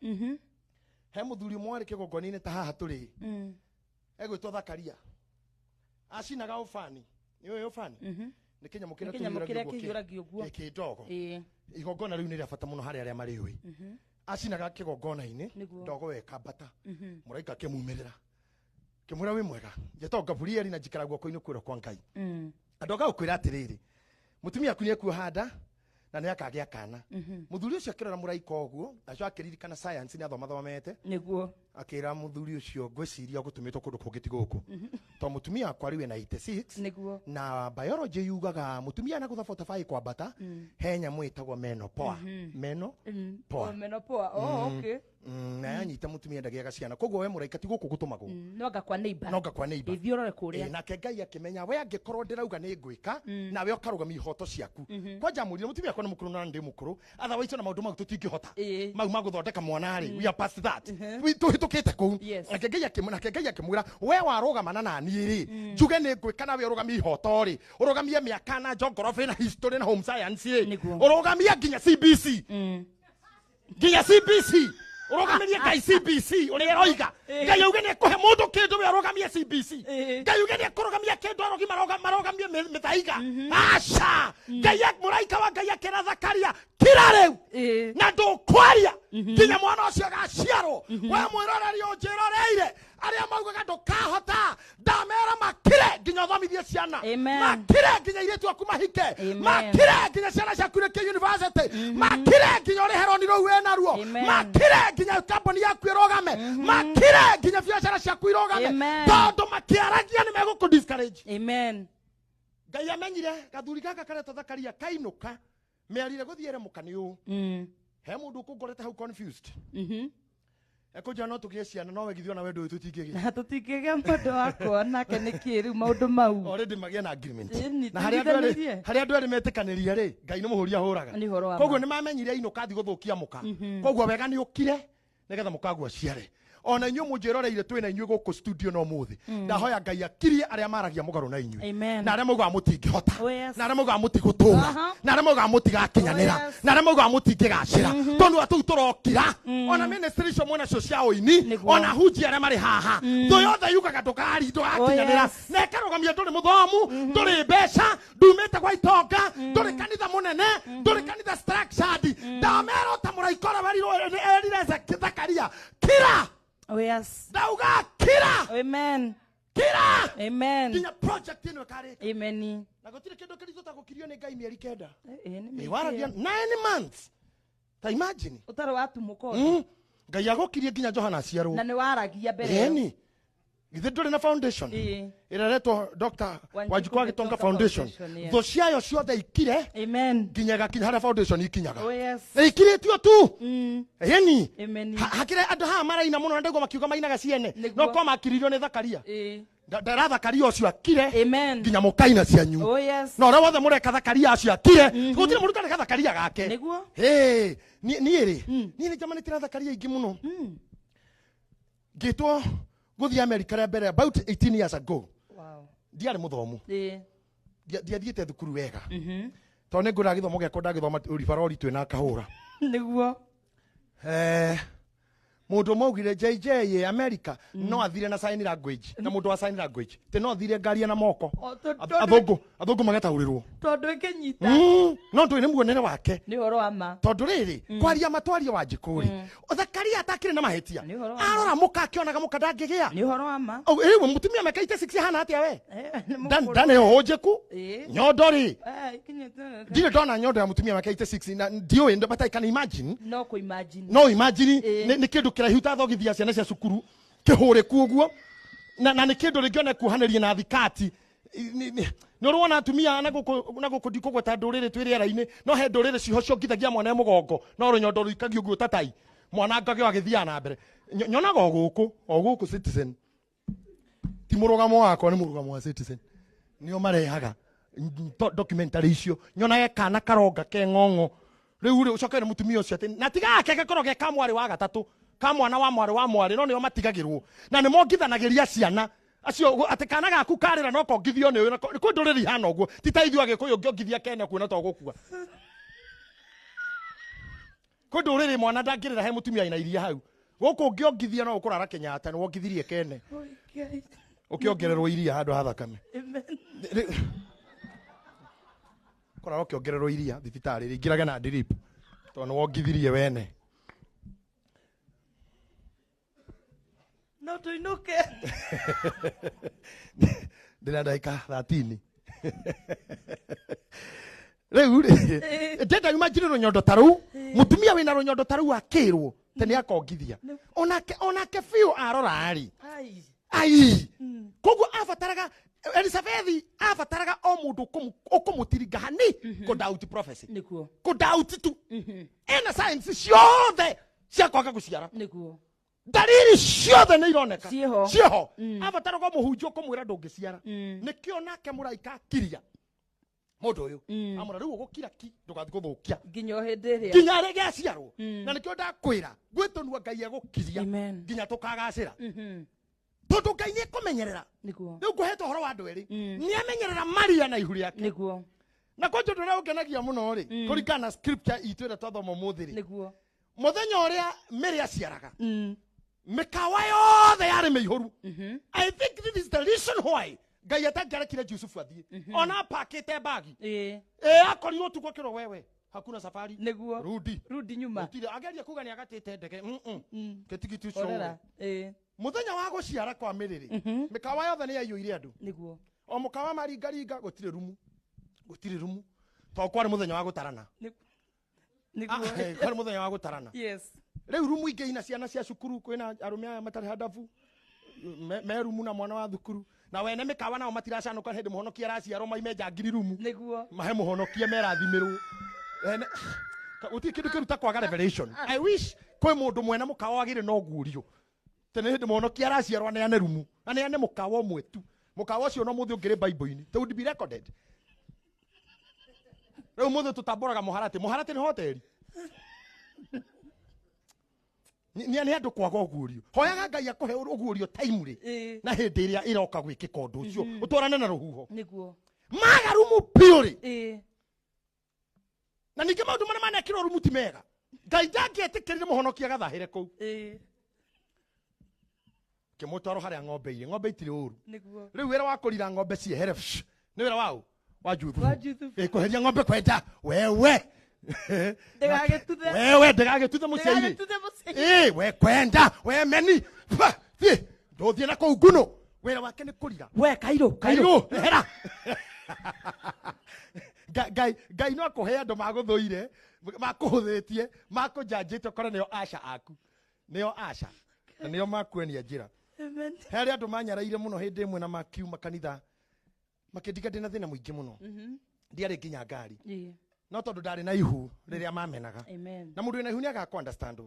He mũthuri ũmwe warĩ kĩgongona-inĩ ta haha tũrĩ, egwĩtwo Thakaria, acinaga ũbani. Nĩ ũĩ ũbani? Nĩ kĩnyamũ kĩrĩa Nĩ kĩnyamũ kĩrĩa kĩhiũragio kĩhiũragio ũguo. ũguo, kĩ ndogo. Ĩĩ. Igongona rĩu nĩ rĩa bata mũno harĩ arĩa marĩũĩ. Acinaga kĩgongona-inĩ Nĩguo. ndogo ĩyo ĩkambata. Mũraika akĩmumĩrĩra, kĩmwĩra wĩ mwega, njetagwo Gaburieli na njikara guoko-inĩ kwĩrwo kwa Ngai. Andũ agagũkwĩra atĩrĩrĩ, mũtumia aku nĩekuoha nda na nĩ akagĩa kana. Mũthuri ũcio akĩrora mũraika ũguo, acio akĩririkana science nĩ athomathomete. Nĩguo. Akĩra mũthuri ũcio, ngwĩciria gũtũmĩtwo kũndũ kũngĩ ti gũkũ, tondũ mũtumia wakwa rĩu ena 86 Nĩguo. Na biology yugaga mũtumia na gũtha 45 kwambata he nyamũ ĩtagwo menopoa, meno poa. Oh, menopoa. Oh, okay. Na yanyita mũtumia ndagĩaga ciana, koguo we mũraika ti gũkũ gũtũmagwo. No anga kwa neighbor. No anga kwa neighbor. Ĩthiĩ ũrore kũrĩa. Ĩ, nake Ngai akĩmenya we angĩkorwo ndĩrauga nĩ ngwĩka nawe ũkarũgamia ihoto ciaku. Kwanja mũrire mũtumia akwa nĩ mũkũrũ na ndĩ mũkũrũ, otherwise ona maũndũ mau tũtingĩhota. Ĩ. Mau ma gũthondeka mwana rĩ, we are past that. Tũhĩtũkĩte kũu. Yes. Nake Ngai akĩmwĩra, nake Ngai akĩmwĩra we warũgamana na niĩ rĩ, njuge nĩ ngwĩka nawe ũrũgamie ihoto rĩ, ũrũgamie mĩaka na geography na history na home science rĩ, Nĩguo. ũrũgamie nginya CBC, nginya CBC ũrũgamĩrie Ngai CBC ũrĩa ĩroiga. Ngai auge nĩ ekũhe mũndũ kĩndũ, we arũgamie CBC. Ĩ. Ngai auge nĩ ekũrũgamia kĩndũ, arogi marũgamie mĩthaiga. Aca, Ngai mũraika wa Ngai akĩra Zakaria, kira rĩu Ĩ. na ndũkwaria nginya mwana ũcio agaciarwo. We mwĩroreri ũnjĩroreire, arĩa maugaga ndũkahota, ndamera makire nginya ũthomithie ciana. Amen. Makire nginya airĩtu aku mahike. Amen. Makire nginya ciana ciaku irĩkie university. Makire nginya ũrĩhe roni rũu wĩna ruo. Amen. Makire nginya kambuni yaku ĩrũgame. Makire nginya biacara ciaku irũgame. Amen. Tondũ makĩaragia nĩ megũkũ discourage. Amen. Ngai amenyire gathuri gaka karetwo Zakaria kainũka mĩarire gũthiĩ ere mũka nĩ ũũ. He mũndũ ũkũngorete hau confused, ekũnjĩra no tũgĩe ciana no wegithio na wendo ũyũ tũtingĩgĩa. Tũtingĩgĩa mũndũ wakwa nake nĩ kĩ rĩu maũndũ mau. Already magĩe na agreement. Ĩni, Na harĩa andũ erĩ tũnyithanĩrie. harĩa andũ erĩ metĩkanĩria rĩ, Ngai nĩ mũhũri ahũraga. Nĩ ũhoro wa Koguo ma. nĩ mamenyire ainũka athiĩ gũthũkia mũka, koguo wega nĩ ũkire nĩgetha mũkaguo aciare. Ona inyuĩ mũnjĩroreire twĩ na inyuĩ gũkũ studio no mũthĩ, ndahoya Ngai akirie arĩa maragia mũgarũ na inyuĩ Amen. na arĩa maugaga mũtingĩhota, Oh, yes. na arĩa maugaga mũtigũtũra, na arĩa maugaga mũtigakinyanĩra, Oh, yes. na arĩa maugaga mũtingĩgacĩra, tondũ atũu tũrokira ona ministry icio mwĩnacio cia ũini, Nĩguo. ona hunji arĩa marĩ haha, thũ yothe yugaga ndũkari ndũgakinyanĩra, Oh, yes. na ĩkarũgamia ndũrĩ mũthomu, ndũrĩ mbeca, ndumĩte gwa itonga, ndũrĩ kanitha mũnene, ndũrĩ kanitha structured. Ndamera ta mũraika ũrĩa werirwo erire Zakaria, kira. Oh, yes. Ndauga kira. Amen. Kira Amen. nginya project ĩno ĩkarĩka. Amen. Na gũtirĩ kĩndũ kĩritũ ta gũkirio nĩ Ngai mĩeri 9. Ĩ, nĩ Ĩ, waragia mĩingĩ. 9 months. Ta imagine. Ũtarĩ watumũka ũndũ. Ngai agũkirie nginya Johana aciarwo. Na nĩ waragia mbere ĩyo. Ĩni. Githĩ ndũrĩ na foundation? Ĩĩ. Ĩrĩa ĩretwo Dr. Wanjikũ Wanjikũ wa Gĩtonga Gĩtonga Foundation. Foundation, yes. Thũ ciayo ciothe ikire Amen. nginya ĩgakinya harĩa foundation ikinyaga. Oh, yes. Na ikirĩtio tu. Ĩni. Amen. Hakĩrĩ andũ haha maraina mũno na ndaigua makiuga mainaga ciene. Nĩguo. No kwa makiririo nĩ Thakaria. Ĩĩ. Ndarathakaria ũcio akire Amen. nginya mũkaina cianyu. Oh, yes. Na ũrĩa wothe mũreka Thakaria acio akire. Gũtirĩ mũndũ ũtareka Thakaria gake. Nĩguo. Hey, niĩ rĩ, niĩ nĩ njamanĩtie na Thakaria aingĩ mũno. Ngĩtwo gũthiĩ America rĩa mbere about 18 years ago. Wow. Ndiarĩ mũthomu. Ĩĩ. Ndiathiĩte thukuru wega. Tondũ nĩ ngũra gĩthomo gĩakwa ndagĩthoma ribarori twĩ na kahũra. Nĩguo. Mũndũ ũmwe augire JJ ĩ America no athire na sign language na mũndũ wa sign language tĩ no athire ngaria na moko. O, tondũ- Athũngũ magataũrĩrwo. Tondũ ĩkĩnyita. No ndũĩ nĩ muonere wake. Nĩ ũhoro wa ma. Tondũ rĩrĩ kwaria matwaria wa njikũri Thakaria atakĩrĩ na mahĩtia. Nĩ ũhoro wa ma. Arora mũka akĩonaga mũka ndangĩgĩa. Nĩ ũhoro wa ma. Oh, rĩu mũtumia mĩaka 86 ahana atĩa we? Nĩ mũkũrũ. Ndanĩ hũnjĩku Ĩĩ. nyondo rĩ Ikinyĩte. ndirĩ ndona nyondo ya mũtumia mĩaka 86 na ndiũĩ, but I can imagine. No kũ imagine. No imagine. Ĩĩ. Nĩ kĩndũ kĩraihu ta thogithia ciana cia cukuru kĩhũrĩku ũguo na nĩ kĩndũ rĩngĩ ona kuohanĩria na thikati. Nĩ ũrona atumia na gũkũ na gũkũ ndikũgweta ndũrĩrĩ twĩ rĩera-inĩ, no he ndũrĩrĩ ciho ciongithagia mwana e mũgongo no rũnyondo rũikagio ũguo ta tai mwana ngagĩo agĩthiaga na mbere. Nyonaga o gũkũ, o gũkũ Citizen. Ti mũrũgamo wakwa, nĩ mũrũgamo wa Citizen. Nĩo marehaga documentary icio. Nyonaga kana karonga ke ng'ong'o. Rĩu rĩ, ũcoke nĩ mũtumia ũcio atĩ, na tiga gake gakorwo ge ka mwarĩ wa gatatũ, ka mwana wa mwarĩ wa mwarĩ, no nĩo matigagĩrwo. Na nĩ mongithanagĩria ciana. Acio, atĩ kana gaku karĩra no kongithio nĩ ũyũ, na kwĩ ndũrĩrĩ ihana ũguo. Ti ta ithuĩ Agĩkũyũ ũngĩongithia kene kuona to gũkua. Kwĩ ndũrĩrĩ mwana ndangĩrĩra he mũtumia wĩna iria hau. Gũkũ ũngĩongithia no ũkũrara Kenyatta, nĩ wongithirie kene. Ũkĩongererwo iria handũ ha thakame. Amen. Kũrara ũkĩongererwo iria thibitarĩ, rĩingĩrage na drip tondũ nĩ wongithirie wene. No tũinũke. Ndĩna ndagĩka 13. Rĩu rĩ, ndenda imagine rũnyondo ta rũu, mũtumia wĩna rũnyondo ta rũu akĩrwo atĩ nĩ akongithia. Onake biũ arora rĩ. Ai. Ai. Koguo abataraga Elizabeth abataraga o mũndũ ũkũmũtiringa hani kũ doubt prophecy. Nĩguo. Kũ doubt tu. Ena science ciothe cia kwaga gũciara. Nĩguo. Dalili ciothe nĩ ironeka. Ciĩho. Ciĩho. Abataraga mũhunjia ũkũmwĩra ndũngĩciara. Nĩkĩo nake mũraika akiria mũndũ ũyũ. Amũra rĩu ũgũkira ki ndũgathiĩ gũthũkia. Nginya o hĩndĩ ĩrĩa. Nginya rĩrĩa aciarwo. Na nĩkĩo ndakwĩra gwĩtũnua Ngai egũkiria. Amen. Nginya tũkagacĩra. Tondũ Ngai nĩ ekũmenyerera. Nĩguo. Rĩu ngũhete ũhoro wa andũ erĩ. Nĩ amenyerera Maria na ihu rĩake. Nĩguo. Na kwanja ũndũ ũrĩa ũngenagia mũno rĩ, kũringana na scripture itũ ĩrĩa twathoma ũmũthĩ rĩ. Nĩguo. Mũthenya ũrĩa Mary aciaraga, mĩkawa yothe yarĩ mĩihũru. I think this is the reason why Ngai atangĩarekire Jusufu athiĩ. Ona apakĩte bagi. Ĩĩ. Akorirwo ũtukũ akĩrwo wewe, hakuna safari. Nĩguo. Rudi. Rudi nyuma. Gũtirĩ. Ageria kuga nĩ agatĩte ndege. Gĩtigiti ũcio Horera. ũre. Ĩĩ. Mũthenya wa gũciara kwa Mary rĩ, mĩkawa yothe nĩ yaiyũire andũ. Nĩguo. O mũkawa maringaringa, gũtirĩ rumu. Gũtirĩ rumu. Tondũ kwarĩ mũthenya wa gũtarana. Nĩguo. Kwarĩ mũthenya wa gũtarana. Yes. Rĩu rumu ingĩ ina ciana cia cukuru, kwĩna arũme aya matarĩ handabu, me rumu na mwana wa thukuru. Na wene mĩkawa nao matiracanũka hĩndĩ mũhonokia araciarwo maime njangiri rumu. Nĩguo. Mahe mũhonokia merathimĩrwo. Ene, gũtirĩ kĩndũ kĩruta kwaga revelation. I wish kwĩ mũndũ mwene mũkawa wagĩrĩire no guũrio. Tene hĩndĩ mũhonokia araciarwo aneane rumu, aneane mũkawa ũmwe tu. Mũkawa ũcio no mũthĩ ũngĩrĩ Bible-inĩ. They would be recorded. Rĩu mũthĩ tũtambũraga mũharatĩ. Mũharatĩ nĩ hoteli. Nĩ andũ kwaga ũguũrio. Hoyaga Ngai akũhe ũguũrio time rĩ. Na hĩndĩ ĩrĩa ĩroka gwĩkĩka ũndũ ũcio, ũtwarane na rũhuho. Nĩguo. Maga rumu biũ rĩ. Na ningĩ maũndũ marĩa manekĩrwo rumu ti mega. Ngai ndangĩetĩkĩrire mũhonokia agathahĩre kũu. Kĩmũtwaro harĩa ng'ombe irĩ. Ng'ombe itirĩ ũru. Nĩguo. Rĩu wĩra wa kũrira ng'ombe ciehere, psh, nĩ wĩra waũ? Wa Juthubu. Wa Juthubu. Kũheria ng'ombe kwenda. Wewe. Ndĩgagĩtuthe. Wewe, ndĩgagĩtuthe mũciĩ-inĩ. Ndĩgagĩtuthe mũciĩ-inĩ. We kwenda, we meni. Fa, thiĩ. Ndũthiĩ na kũu nguno. Wĩra wake nĩ kũrira. We, Kairũ, Kairũ. Kairũ, hera. Ngai Ngai no akũhe andũ magũthũire, makũhũthĩtie, makũnjanjĩte, ũkore nĩo aca aku, nĩo aca na nĩo makuonia njĩra. Amen. He arĩa andũ manyaraire mũno hĩndĩ ĩmwe na makiuma kanitha makĩndiga ndĩna thĩna mũingĩ mũno. Ndiarĩ nginya ngari. No tondũ ndarĩ na ihu rĩrĩa mamenaga. Amen. Na mũndũ wĩna ihu nĩ agaga understand.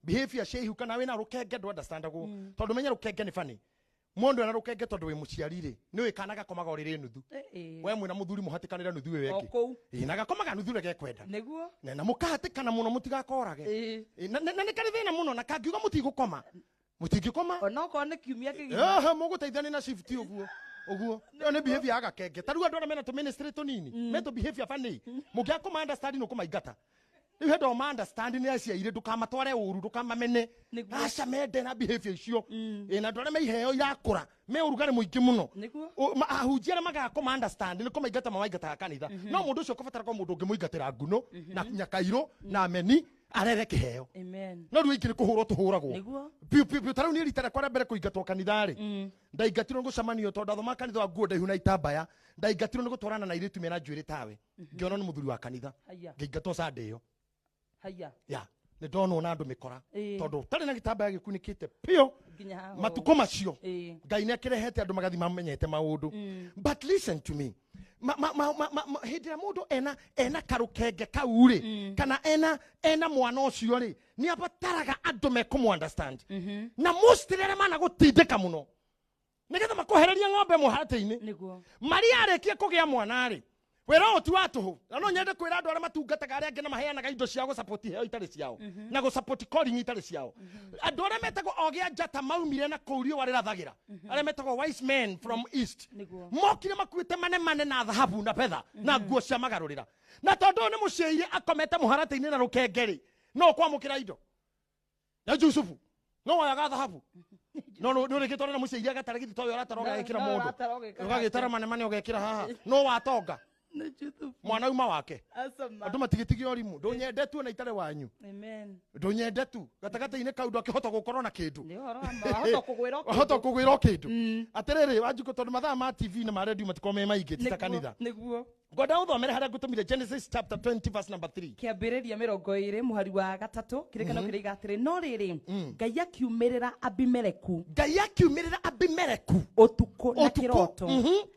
Behavior cia ihu kana wĩna rũkenge ndũ understandagwo. Tondũ menya rũkenge nĩ funny. Mũndũ ena rũkenge tondũ wĩ mũciari rĩ, nĩ ũĩ kana gakomaga ũrĩrĩ nuthu. We mwĩna mũthuri mũhatĩkanĩre nuthu ĩyo O ĩngĩ. kũu. Ĩĩ, na gakomaga nuthu ũrĩa gekwenda. Nĩguo. Na mũkahatĩkana mũno mũtigakorage. Ĩĩ, na nĩ karĩ thĩna mũno na kangiuga mũtigũkoma. Mũtingĩkoma. Onokorwo nĩ kiumia kĩgima. Ehe, mũgũteithania na shift ũguo. Ũguo. Ĩyo nĩ behavior ya gakenge. Ta rĩu andũ arĩa mena tũ ministry tũnini, me tũ behavior funny. Mũngĩaga kũma understand nĩ ũkũmaingata. Rĩu hĩndĩ ĩyo ma understand nĩ aciaire, ndũkamatware ũru, ndũkamamene. Nĩguo. Aca mende na behavior icio. Ĩĩ, na andũ arĩa me iheo irakũra, me ũrugarĩ mũingĩ mũno. Nĩguo. Ahunjia arĩa magaga kũma understand nĩ kũmaingata mamaingataga kanitha. No mũndũ ũcio ũkũbatara kwa mũndũ ũngĩmũingatĩra nguno, na nyakairũ, na meni, arere kĩheo. Amen. No rĩu aingĩ nĩ kũhũrwo tũhũragwo. Nĩguo. Piũ piũ piũ. Ta rĩu niĩ rita rĩakwa rĩa mbere kũingatwo kanitha rĩ, ndaingatirwo nĩ gũcemanio tondũ ndathomaga kanitha wa nguo ndaihu na itambaya. Ndaingatirwo nĩ gũtwarana na airĩtu mena njuĩrĩ tawe. Ngĩonwo nĩ mũthuri wa kanitha. Haya. Ngĩingatwo Sunday ĩyo. Haya. Ya, nĩ ndonwo na andũ mĩkora. Ĩĩ. Tondũ ũtarĩ na gĩtambaya gĩkunĩkĩte piũ. Nginya haha. Matukũ macio. Ĩĩ. Ngai nĩ akĩrehete andũ magathi mamenyete maũndũ. But listen to me. Hĩndĩ ĩrĩa mũndũ ena karũkenge kau rĩ, kana ena mwana ũcio rĩ, nĩ abataraga andũ mekũmũ understand. Na most rĩrĩa managũtindĩka mũno nĩgetha makwehererie ng'ombe mũharatĩ-inĩ. Nĩguo. Maria arĩkie kũgĩa mwana rĩ, wĩra ũyũ ti wa tũhũ. Na no nyende kwĩra andũ arĩa matungataga arĩa angĩ na maheanaga indo ciao gũsupport iheo itarĩ ciao, na gũsupport calling itarĩ ciao. Andũ arĩa metagwo ogĩ a njata maumire na kũu riũa rĩrathagĩra, arĩa metagwo wise men from east, Nĩguo. mokire makuĩte manemane na thahabu na betha na nguo cia magarũrĩra. Na tondũ ũyũ nĩ mũciaire akomete mũharatĩ-inĩ na rũkenge rĩ, no ũkwamũkĩra indo. Na Jusufu no woyaga thahabu. No, no, no, rĩngĩ twarĩ na mũciaire agatara gĩthito ũyũ ũratara ũgagĩkĩra No, mũndũ. ũratara ũgĩkĩra Ũgagĩtara manemane ũgekĩra haha. No watonga. Nĩ Jusufu. Mwana uma wake. Asoma. Andũ matigĩtigio ũrimũ. Ndũnyende tu ona itarĩ wanyu. Amen. Ndũnyende tu. Gatagatĩ-inĩ kau ndwakĩhota gũkorwo na kĩndũ. Nĩ ũhoro wa ma. Wahota kũgwĩra o kĩndũ. Wahota kũgwĩra o kĩndũ. Atĩrĩrĩ, Wanjikũ, tondũ mathaa ma TV na ma radio matikoragwo me maingĩ, ti ta Nĩguo, kanitha. Nĩguo. Ngwenda ũthomere harĩa ngũtũmire Genesis chapter 20 verse number 3. Kĩambĩrĩria mĩrongo ĩrĩ mũhari wa gatatũ kĩrĩkano kĩrĩa atĩrĩ, no rĩrĩ, Ngai akiumĩrĩra Abimeleku. Ngai akiumĩrĩra Abimeleku ũtukũ na Ũtukũ. kĩroto.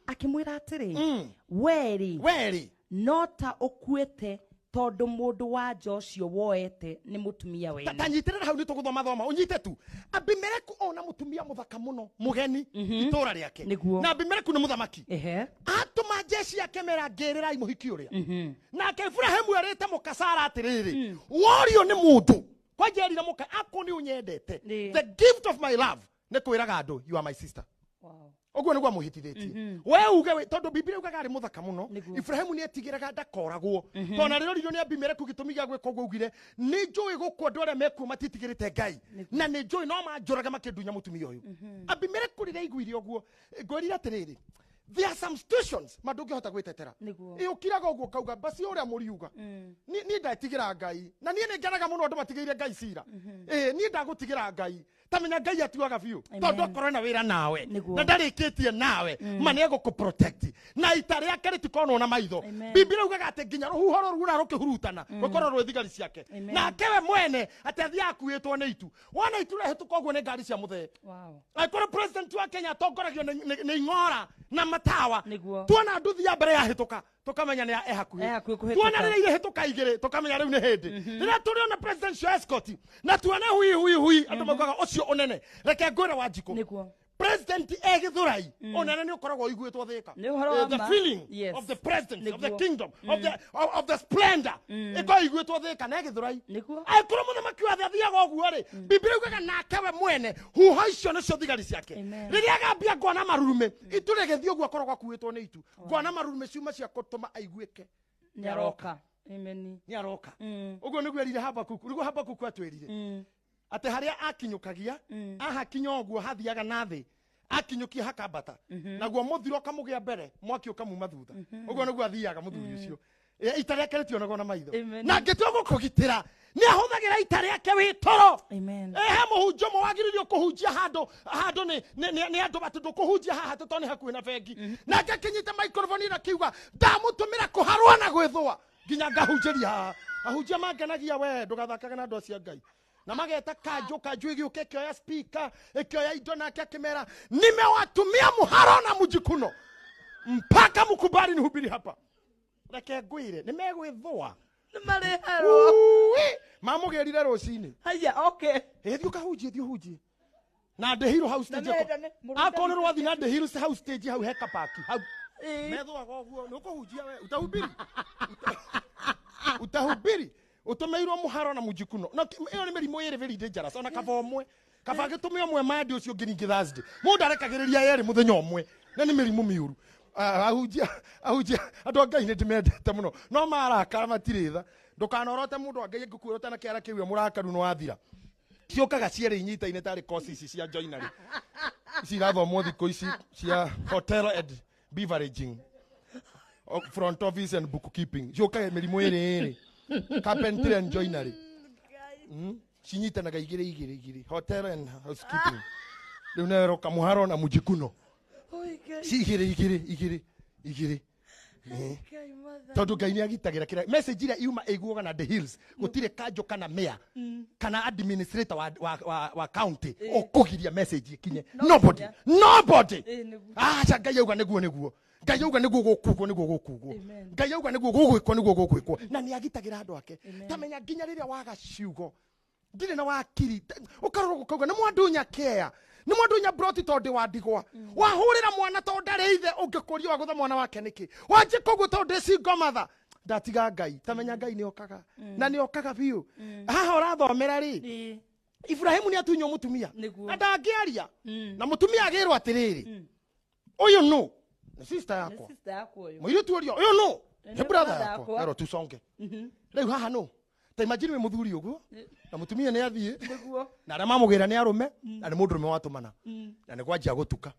Akĩmwĩra atĩrĩ, we rĩ, We rĩ, no ta ũkuĩte tondũ mũndũ wa nja ũcio woete nĩ mũtumia wene. Ta nyitĩrĩra hau nĩ tũgũthoma thoma ũnyite tu. Abimeleku ona mũtumia mũthaka mũno mũgeni itũra rĩake. Nĩguo. Na Abimeleku nĩ mũthamaki. Ehe. Atũma jeshi yake mera ngĩrĩrai mũhiki ũrĩa. Nake Ibrahimu erĩte mũka Sara atĩrĩrĩ, worio nĩ mũndũ kwanja erire mũka akũ nĩ ũnyendete. Nĩ. The gift of my love nĩ kwĩraga andũ you are my sister. Wow. Ũguo nĩguo amũhĩtithĩtie. We uge we, tondũ Biblia yugaga arĩ mũthaka mũno. Nĩguo. Ibrahimu nĩ etigĩraga ndakoragwo. Tondũ na rĩrĩa oririo nĩ Abimeleku gĩtũmi gĩa gwĩka ũguo augire, nĩ njũĩ gũkũ andũ arĩa mekuo matitigĩrĩte Ngai. Na nĩ njũĩ no manjũrage makĩndunya mũtumia ũyũ. Abimeleku rĩrĩa aiguire ũguo, ngwĩrire atĩrĩrĩ, there are some situations ma ndũngĩhota gwĩtetera. Nĩguo. Ĩ ũkiraga ũguo ũkauga, basi ũrĩa mũriuga. Niĩ ndetigĩra Ngai. Na niĩ nĩ ngenaga mũno andũ matigĩire Ngai cira. Ĩ, niĩ ndagũtigĩra Ngai. Ta menya Ngai atuaga biũ. Amen. Tondũ akorwo na wĩra nawe. Nĩguo. Na ndarĩkĩtie nawe. Ma nĩ egũkũ-protect. Na ita rĩake rĩtikonwo na maitho. Amen. Biblia yugaga atĩ nginya rũhuho rũu rũra rũkĩhurutana, rũkorwo rwĩ thigari ciake. Amen. Nake we mwene atĩ athiaga akuĩtwo nĩ itu. Wona itu rĩahĩtũka ũguo nĩ ngari cia mũthee. Wow. Angĩkorwo president wa Kenya atongoragio nĩ ing'ora na matawa. Nĩguo. Tuona nduthi ya mbere yahĩtũka, tũkamenya nĩ e hakuhĩ. E hakuhĩ kũhĩtũka. Tuona rĩrĩa irĩhĩtũka igĩrĩ, tũkamenya rĩu nĩ hĩndĩ. Rĩrĩa tũrĩona presidential escort, na tuone hui hui hui, andũ maugaga ũcio ũnene. Reke ngwĩre Wanjikũ. Nĩguo. President e Gĩthũrai, ũnene nĩ ũkoragwo ũiguĩtwo Thĩka. Nĩ ũhoro wa The ma. feeling Yes. of the president, of the Nĩguo. kingdom, of the splendor. Ĩkoragwo ĩiguĩtwo Thĩka na e Gĩthũrai. Nĩguo. Angĩkorwo mũthamaki wa thĩ athiaga ũguo rĩ, Biblia yugaga nake we mwene, huho icio nĩcio thigari ciake. Amen. Rĩrĩa agambia ngwa na marurume, itu rĩgĩthiĩ ũguo akoragwo akuĩtwo nĩ itu. Ngwa na marurume ciuma cia gũtũma aiguĩke. Nĩ aroka. Amen. Nĩ aroka. Ũguo nĩguo erire Habakuku, nĩguo Habakuku atwĩrire. Atĩ harĩa akinyũkagia, ahakinya ũguo hathiaga na thĩ, akinyũkia hakambata. Naguo mũthiro ũkamũgĩa mbere, mwaki ũkamuma thutha. Ũguo nĩguo athiaga mũthuri ũcio. Ita rĩake rĩtionagwo na maitho. Amen. Na angĩtua gũkũgitĩra nĩ ahũthagĩra ita rĩake wĩ toro. Amen. He mũhunjia ũmwe wagĩrĩirwo kũhunjia handũ handũ nĩ andũ atĩ ndũkũhunjia haha tondũ nĩ hakuhĩ na bengi. Nake akĩnyita microphone na akiuga ndamũtũmĩra kũharwo na gwĩthũa nginya ngahunjĩria haha. Ahunjia mangenagia we ndũgathakage na andũ acio a Ngai. Na mageta kanjũ, kanjũ ĩgĩũka ĩkĩoya speaker, ĩkĩoya indo, nake akĩmera nimewatumia mũharo na mjikuno mpaka mkubali nihubiri hapa. Reke ngwĩre nĩ megwĩthũa. Nĩ marĩherwo. Ui, mamũgĩrire rũcinĩ. Haya, okay. Ĩ, thiĩ ũkahunjie, thiĩ ũhunjie. Na Ndĩhirũ hau stage Na ĩko. menda nĩ- mũrũngani Akorwo nĩ rwathiĩ na Ndĩhirũ hau stage hau he kapaki, hau. Ĩ. Methũaga ũguo, nĩ ũkũhunjia we, utahubiri. Utahubiri. Ũtũmĩirwo mũharo na mũjikuno. Na ĩyo nĩ mĩrimũ ĩrĩ very dangerous, ona kaba ũmwe. Kaba agĩtũmĩa ũmwe Monday, ũcio ũngĩ ningĩ Thursday. Mũndũ arekagĩrĩria erĩ mũthenya ũmwe. Na nĩ mĩrimũ mĩũru. Ahunjia, ahunjia, andũ a Ngai nĩ ndĩmendete mũno. No marakara matirĩ tha. Ndũkanorote mũndũ wa Ngai angĩkuĩra ũtana kĩara kĩu we mũrakaru nĩ wathira. Ciũkaga cierĩ inyitaine tarĩ course ici cia joinery. Ici irathomwo thikũ ici cia hotel and beveraging. Front office and bookkeeping. Ciũkaga mĩrimũ ĩrĩ ĩrĩ. Carpentry and joinery. Cinyitanaga igĩrĩ igĩrĩ igĩrĩ. Hotel and housekeeping. Rĩu nero kamũharo na mũjikuno. Oi, Ngai. Ci igĩrĩ igĩrĩ igĩrĩ igĩrĩ. Ngai mother. Tondũ Ngai nĩ agitagĩra kĩrĩa message ĩrĩa yuma ĩiguaga na the hills gũtirĩ kanjũ kana mayor kana administrator wa county ũkũgiria message ĩkinye. No Nobody. nginya. Nobody. Nĩguo. Aca, Ngai auga nĩguo nĩguo. Ngai auga nĩguo gũkugwo nĩguo gũkugwo. Amen. Ngai auga nĩguo gũgwĩkwo nĩguo gũgwĩkwo. Na nĩ agitagĩra andũ ake. Tamenya nginya rĩrĩa waga ciugo ndirĩ na wakiri ũkarora ũkauga nĩ mwandunya kea nĩ mwandunya broti tondũ ndĩ wa ndigwa wahũrĩra mwana tondũ ndarĩ ithe ũngĩkũria wagũtha mwana wake nĩkĩ wanjĩka ũguo tondũ ndĩ single mother ndatiga Ngai tamenya Ngai nĩ okaga na nĩ okaga biũ haha ũrathomera rĩ. Ibrahimu nĩ atunywo mũtumia. Nĩguo. Na ndangĩaria na mũtumia agĩrwo atĩrĩrĩ ũyũ nũ nĩ sister Nĩ yakwa sister yakwa ũyũ. mũirĩtu ũrĩa ũyũ nũ Nĩ nĩ brother brother yakwa yakwa. erwo tuconge rĩu haha nũ ta imagine wĩ mũthuri ũguo na mũtumia nĩ athiĩ Nĩguo. na arĩa mamũgĩra nĩ arũme na nĩ mũndũrũme watũmana na nĩ kwanjia gũtuka.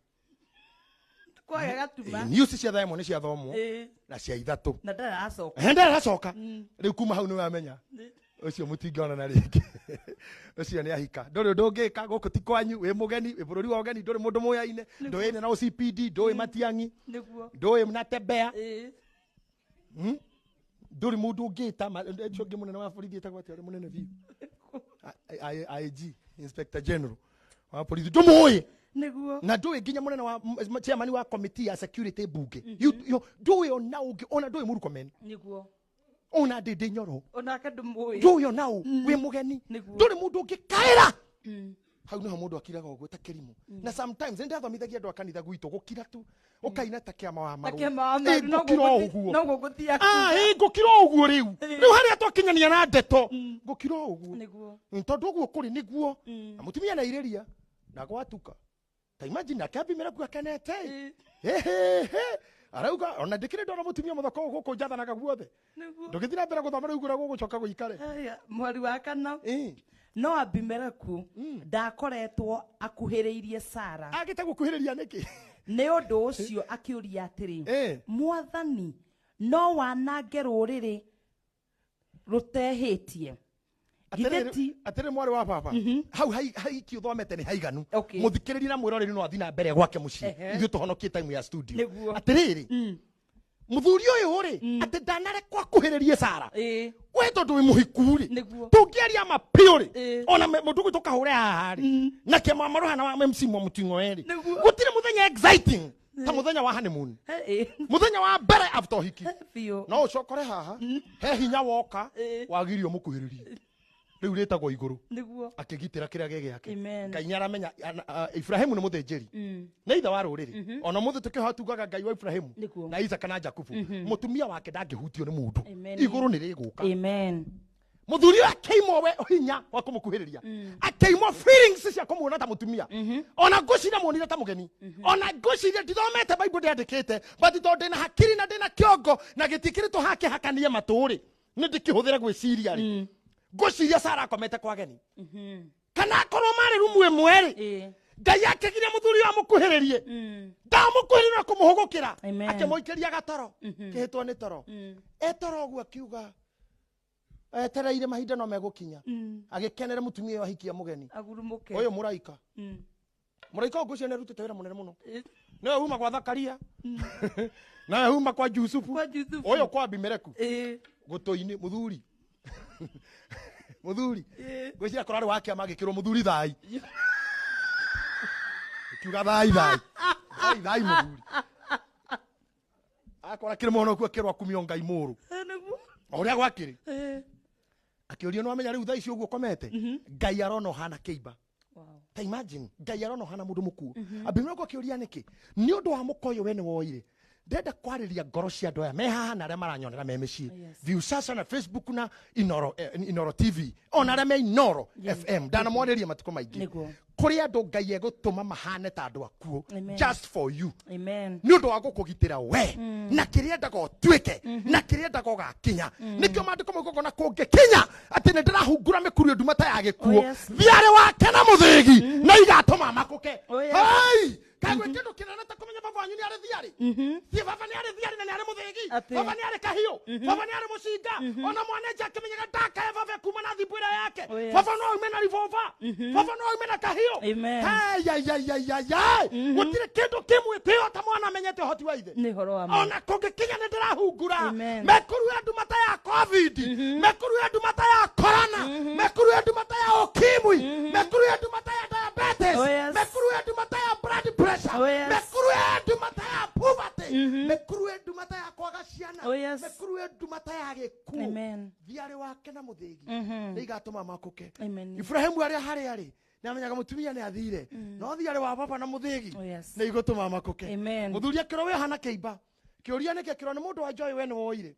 Kwaga gatuma. News cia thaa ĩmwe nĩ ciathomwo na cia ithatũ. Na ndaracoka. He ndaracoka rĩu kuma hau nĩ wamenya ũcio mũtingĩonana rĩngĩ ũcio nĩ ahika ndũrĩ ũndũ ũngĩka gũkũ ti kwanyu wĩ mũgeni wĩ bũrũri wa ũgeni ndũrĩ mũndũ mũyaine ndũĩ na OCPD ndũĩ Matiang'i Nĩguo. ndũĩ na Tembea Ndũrĩ mũndũ ũngĩta ũcio ũngĩ mũnene wa borithi etagwo atĩa ũrĩa mũnene biũ IG Inspector General wa borithi ndũmũĩ. Nĩguo. Na ndũĩ nginya mũnene wa chairman wa committee ya security bunge. Ndũĩ ona ũngĩ ona ndũĩ Murkomen. Nĩguo. Ona Ndĩndĩ Nyoro. Onake ndũmũĩ. Ndũĩ ona ũ wĩ mũgeni. Nĩguo. Ndũrĩ mũndũ ũngĩkaĩra hau nĩho mũndũ akiraga ũguo ta kĩrimũ na sometimes nĩ ndathomithagia andũ a kanitha gwitũ gũkira tu ũkaina ta kĩama wa Ta marũ. kĩama wa maru, Ĩ, no ngũkira o ũguo. No gũgũthia Ĩ, ngũkira o ũguo rĩu rĩu harĩa twakinyania na ndeto ngũkira o ũguo. Nĩguo. Tondũ ũguo kũrĩ nĩguo na mũtumia na irĩria na gwatuka ta imagine akĩambimĩra kuo akenete. Hehehe arauga ona ndĩkĩrĩ ndona mũtumia mũthaka ũũ gũkũ njathanaga guothe. Nĩguo. Ndũgĩthiĩ na mbere gũthoma rĩu ũrĩa gũgũcoka gũikare. Haya, mweri wa kana no Abimeleku ndakoretwo akuhĩrĩirie Sara. Agĩte gũkuhĩrĩria nĩkĩ? Nĩ ũndũ ũcio akĩũria atĩrĩ mwathani no wanange rũrĩrĩ rũtehĩtie Githĩ ti Atĩrĩ mwarĩ wa baba hau haiki ũthomete nĩ haiganu. Okay. Mũthikĩrĩria na mwĩroreri no athiĩ na mbere gwake mũciĩ. Ithuĩ tũhonokie time ya studio. Nĩguo. Atĩrĩrĩ mũthuri ũyũ rĩ atĩ ndanarekwo akuhĩrĩrie Sara we tondũ wĩ mũhiku rĩ Nĩguo. tũngĩaria ma biũ rĩ ona mũndũ gwitũ kahure haha rĩ na kĩama maroha wa MC mwa mũting'o erĩ Nĩguo. gũtirĩ mũthenya exciting ta mũthenya wa honeymoon mũthenya wa mbere after ũhiki Biũ. no ũcokore haha he hinya woka wagirio mũkuhĩrĩrie rĩu rĩtagwo igũrũ Nĩguo. akĩgitĩra kĩrĩa gĩ gĩake. Amen. Ngai nĩ aramenya Ibrahimu nĩ mũthĩnjĩri nĩ ithe wa rũrĩrĩ ona mũthĩ tũkĩhoya tugaga Ngai wa Ibrahimu Nĩguo. na Isaka na Jakubu mũtumia wake ndangĩhutio nĩ mũndũ Amen. igũrũ nĩ rĩgũka. Amen. Mũthuri ũyũ akĩimwo we hinya wa kũmũkuhĩrĩria akĩimwo feelings cia kũmuona ta mũtumia ona ngwĩciria muonire ta mũgeni ona ngwĩciria ndithomete Bible ndĩandĩkĩte but tondũ ndĩna hakiri na ndĩna kĩongo na gĩtikĩrĩtwo hake hakanie matũ-rĩ nĩ ndĩkĩhũthĩre gwĩciria rĩ ngwĩciria Sara akomete kwa ageni kana akorwo marĩ rumu ĩmwe rĩ Ngai akĩgiria mũthuri ũyũ amũkuhĩrĩrie. Ndamũkuhĩrĩria na kũmũhũgũkĩra. Akĩmũikĩria gatoro. Kĩhĩtwo nĩ toro. Etoro ũguo akiuga etereire mahinda no megũkinya. Agĩkenera mũtumia ũyũ ahikia mũgeni. Agurumũke. Ũyũ mũraika. Mũraika ũyũ ngwĩciria nĩarutĩte wĩra mũnene mũno. Nĩwe uma kwa Zakaria. Nawe uma kwa Jusufu. Ũyũ kwa Abimeleku. Gũtũ-inĩ mũthuri. Mũthuri. Ngwĩciria korwo arĩ wa kĩama agĩkĩrwo mũthuri thai. Kiuga thai thai. Thai thai mũthuri. Akora kĩrĩ mũhonoku akĩrwo akumio Ngai mũrũ. O ũrĩa gwakĩrĩ. Akĩũrio nĩ wamenya rĩu thaa ici ũguo ũkomete. Ngai arona ũhana kĩimba. Ta imagine Ngai arona ũhana mũndũ mũkuũ. Abimeleku akĩũria nĩkĩ? Nĩ ũndũ wa mũka ũyũ we nĩ woire. Ndenda kwarĩria ngoro cia andũ aya me haha na arĩa maranyonera me mĩciĩ. Viusasa na Facebook na Inoro, Inoro TV ona arĩa me Inoro FM ndanamwarĩria matukũ maingĩ. Kũrĩ andũ Ngai egũtũma mahane ta andũ akuũ just for you. Nĩ ũndũ wa gũkũgitĩra we na kĩrĩa endaga ũtuĩke na kĩrĩa endaga ũgakinya. Nĩkĩo maandĩko maugaga ona kũngĩkinya atĩ nĩ ndĩrahungura mĩkuru nduma ta ya gĩkuũ. Thiarĩ wake na mũthĩgi na igatũma makũke. Hey! Kagwe kĩndũ kĩnene ta kũmenya baba wanyu nĩ arĩ thiarĩ. Thiĩ baba nĩ arĩ thiarĩ na nĩ arĩ mũthĩgi. Baba nĩ arĩ kahiũ. Baba nĩ arĩ mũcinga. Ona mwana nja akĩmenyaga ndakae baba kuma na thimbu ĩrĩa yake. Baba no aume na revolver. Baba no aume na kahiũ. Hey. Gũtirĩ kĩndũ kĩmwĩtĩo ta mwana amenyete ũhoti wa ithe. Ona kũngĩkinya nĩ ndĩrahungura. Mekuru ya nduma ta ya COVID. Mekuru ya nduma ta ya corona. Mekuru ya nduma ta ya ukimwi. Mekuru ya nduma ta ya diabetes. Mekuru ya nduma ta ya blood pressure. Mekuru ya nduma ta ya poverty. Mekuru ya nduma ta ya kwaga ciana. Mekuru ya nduma ta ya gĩkuũ. Thiarĩ wake na mũthĩgi. Nĩ igatũma makũke. Ibrahimu arĩa harĩa arĩ nĩamenyaga mũtumia nĩ athire. No thiarĩ wa baba na mũthĩgi. Nĩ igũtũma makũke. Mũthuri akĩrwo we hana kĩimba. Kĩũria nĩkĩ akĩrwo nĩ mũndũ wa njoĩ we nĩ woire.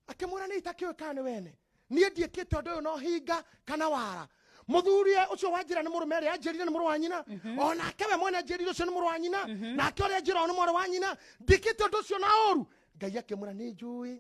Akĩmwĩra nĩ itakĩũĩ kana nĩ wene. Niĩ ndiĩkĩte ũndũ ũyũ no hinga kana wara. Mũthuri ũcio wa njĩra nĩ mũrũme ũrĩa anjĩrire nĩ mũrũ wa nyina. Onake we mwene anjĩrire ũcio nĩ mũrũ wa nyina. Nake ũrĩa anjĩra nĩ mwarĩ wa nyina. Ndiĩkĩte ũndũ ũcio na ũru. Ngai akĩmwĩra nĩ njũĩ.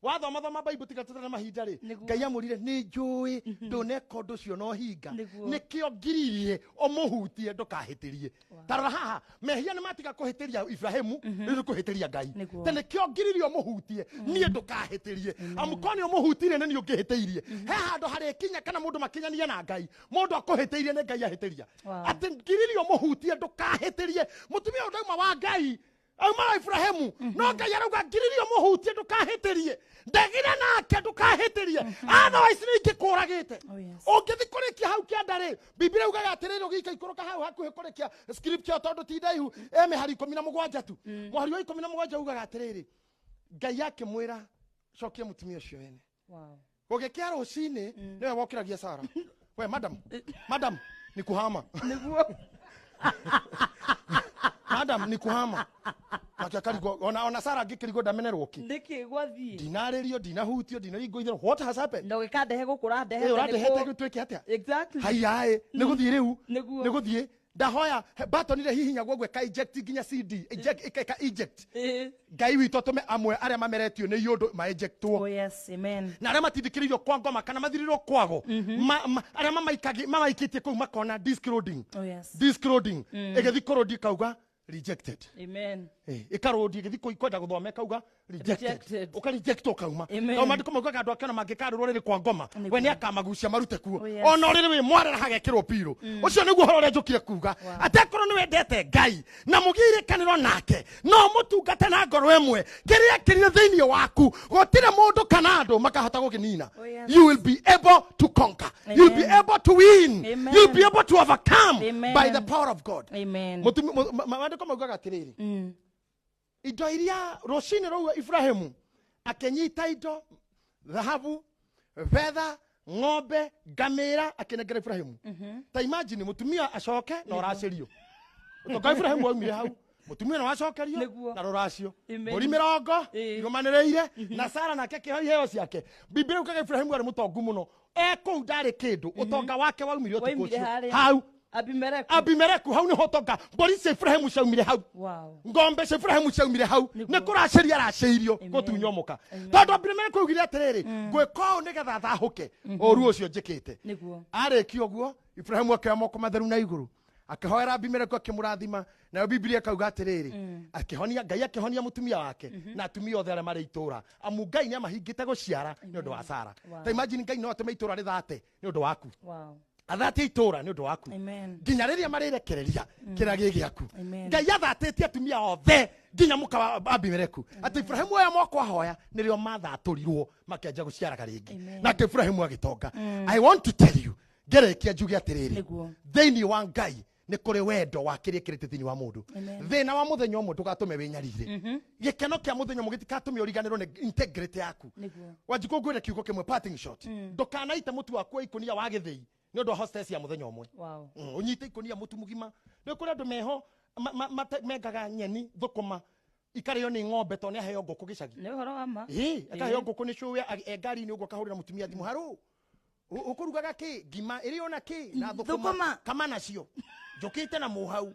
Wathoma thoma Bible tiga tũtare mahinda rĩ. Ngai amũrire nĩ njũĩ ndũneka ũndũ ũcio no hinga. Nĩkĩo ngiririe ũmũhutie ndũkahĩtĩrie. Ta rora haha mehia nĩ matiga kũhĩtĩria Ibrahimu rĩu nĩ kũhĩtĩria Ngai. Ta nĩkĩo ngiririe ũmũhutie niĩ ndũkahĩtĩrie. Amu korwo nĩ ũmũhutirie nĩ niĩ ũngĩhĩtĩirie. He handũ harĩkinya kana mũndũ makinyanie na Ngai. Mũndũ akũhĩtĩirie nĩ Ngai ahĩtĩria. Atĩ ngiririe ũmũhutie ndũkahĩtĩrie. Mũtumia ũyũ ndauma wa Ngai auma wa Ibrahimu no Ngai arauga ngiririe ũmũhutie ndũkahĩtĩrie. Ndegire nake ndũkahĩtĩrie. Otherwise nĩ ingĩkũragĩte. Ũngĩthiĩ kũrĩkia hau kĩanda rĩ, Biblia yugaga atĩrĩrĩ ũgĩika ikũrũka hau hakuhĩ kũrĩkia scripture tondũ ti ndaihu e mĩhari 17 tu. Mũhari wa 17 ugaga atĩrĩrĩ Ngai akĩmwĩra cokia mũtumia ũcio wene. Gũgĩkĩa rũcinĩ nĩwe wokĩragia Sara. We madam, madam ni kuhama. Nĩguo. Madam ni kuhama. Nake akarigwo ona Sara angĩkĩrigwo ndamenerwo kĩ. Nĩkĩ gwathiĩ? Ndinarĩrio, ndinahutio, ndinaringwo itherũ. What has happened? Na ũgĩkandehe gũkũ ũrandehete ũrandehete gũtuĩke atĩa? Exactly. Haiya ĩ, nĩ gũthiĩ rĩu. Nĩguo. Nĩ gũthiĩ. Ndahoya button ĩrĩa hihinyagwo ũguo ĩka eject nginya CD, eject, ĩka eject. Ngai witũ atũme amwe arĩa mameretio nĩ iũndũ ma ejectwo. Oh yes, amen. Na arĩa matindĩkĩrĩirio kwa ngoma kana mathirirwo kwago. Arĩa mamaikĩtie kũu makona disc loading. Oh yes. Disc loading. Ĩgĩthiĩ kũrũndi ĩkauga rejected. Amen. Ĩkarũndi ĩgĩthiĩ kwenda gũthoma ĩkauga rejected. Ũka reject ũkauma. Tondũ maandĩko maugaga andũ ake ona mangĩkarũrwo rĩrĩ kwa ngoma, we nĩ akamagucia marute kuo. Ona rĩrĩ wĩ mwarera hagekĩrwo pirũ. Ũcio nĩguo ũhoro ũrĩa njũkire kuga. Atĩ akorwo nĩ wendete Ngai na mũgĩirĩkanĩro nake, no mũtungate na ngoro ĩmwe, kĩrĩa kĩrĩ thĩinĩ waku, gũtirĩ mũndũ kana andũ makahota gũkĩnina. You will be able to conquer. You'll be able to win. You'll be able to overcome by the power of God. Amen. Maandĩko maugaga atĩrĩrĩ. Indo iria rũcinĩ rũu Ibrahimu akĩnyita indo thahabu, betha, ng'ombe, ngamĩra akĩnengera Ibrahimu. Ta imagine mũtumia acoke na ũracĩrio. Ũtonga Ibrahimu waumire hau. Mũtumia no acokerio na rũracio. Mbũri mĩrongo irũmanĩrĩire na Sara nake akĩheo iheo ciake. Biblia yugaga Ibrahimu arĩ mũtongu mũno. Kũu ndarĩ kĩndũ. Ũtonga wake waumire ũtukũ ũcio. Hau. Abimeleku hau nĩho ũtonga. Mbũri cia Ibrahimu ciaumire hau. Ng'ombe cia Ibrahimu ciaumire hau. Nĩ kũracĩria aracĩirio gũtunywo mũka. Tondũ Abimeleku augire atĩrĩrĩ, ngwĩka ũũ nĩgetha thahũke ũũru ũcio njĩkĩte. Arĩkia ũguo Ibrahimu akĩoya moko matheru na igũrũ. Akĩhoera Abimeleku akĩmũrathima. Nayo Biblia ĩkauga atĩrĩrĩ, akĩhonia Ngai akĩhonia mũtumia wake na atumia othe arĩa marĩ itũra, amu Ngai nĩ amahingĩte gũciara nĩ ũndũ wa Sara. Ta imagine Ngai no atũme itũra rĩthate nĩ ũndũ waku. Athatie itũra nĩ ũndũ waku. Nginya rĩrĩa marĩrekereria kĩrĩa gĩ gĩaku. Ngai athatĩtie atumia othe nginya mũka wa Abimeleku. Atĩ Ibrahimu oya moko ahoya nĩrĩo mathatũrirwo makĩanjia gũciaraga rĩngĩ. Nake Ibrahimu agĩtonga. I want to tell you, ngerekia njuge atĩrĩrĩ, thĩinĩ wa Ngai nĩ kũrĩ wendo wa kĩrĩa kĩrĩte thĩinĩ wa mũndũ. Thĩna wa mũthenya ũmwe ndũgatũme wĩnyarire. Gĩkeno kĩa mũthenya ũmwe gĩtikatũme ũriganĩrwo nĩ integrity yaku. Wanjikũ ngwĩre kiugo kĩmwe, parting shot. Ndũkanaite mũtu waku wa ikũnia wa gĩthĩi nĩ ũndũ wa hostess ya mũthenya ũmwe. Ũnyite ikũnia mũtu mũgima. Nĩ kũrĩ andũ meho mengaga nyeni thũkũma ikarĩo nĩ ng'ombe tondũ nĩ aheo ngũkũ gĩcagi. Nĩ ũhoro wa ma. Akaheo ngũkũ nĩ cũwe e ngari-inĩ ũguo akahũrĩra mũtumia thimũ, harũ ũkũrugaga kĩ ngima ĩrĩ ona kĩ na thũkũma kama nacio njũkĩte na mũhau.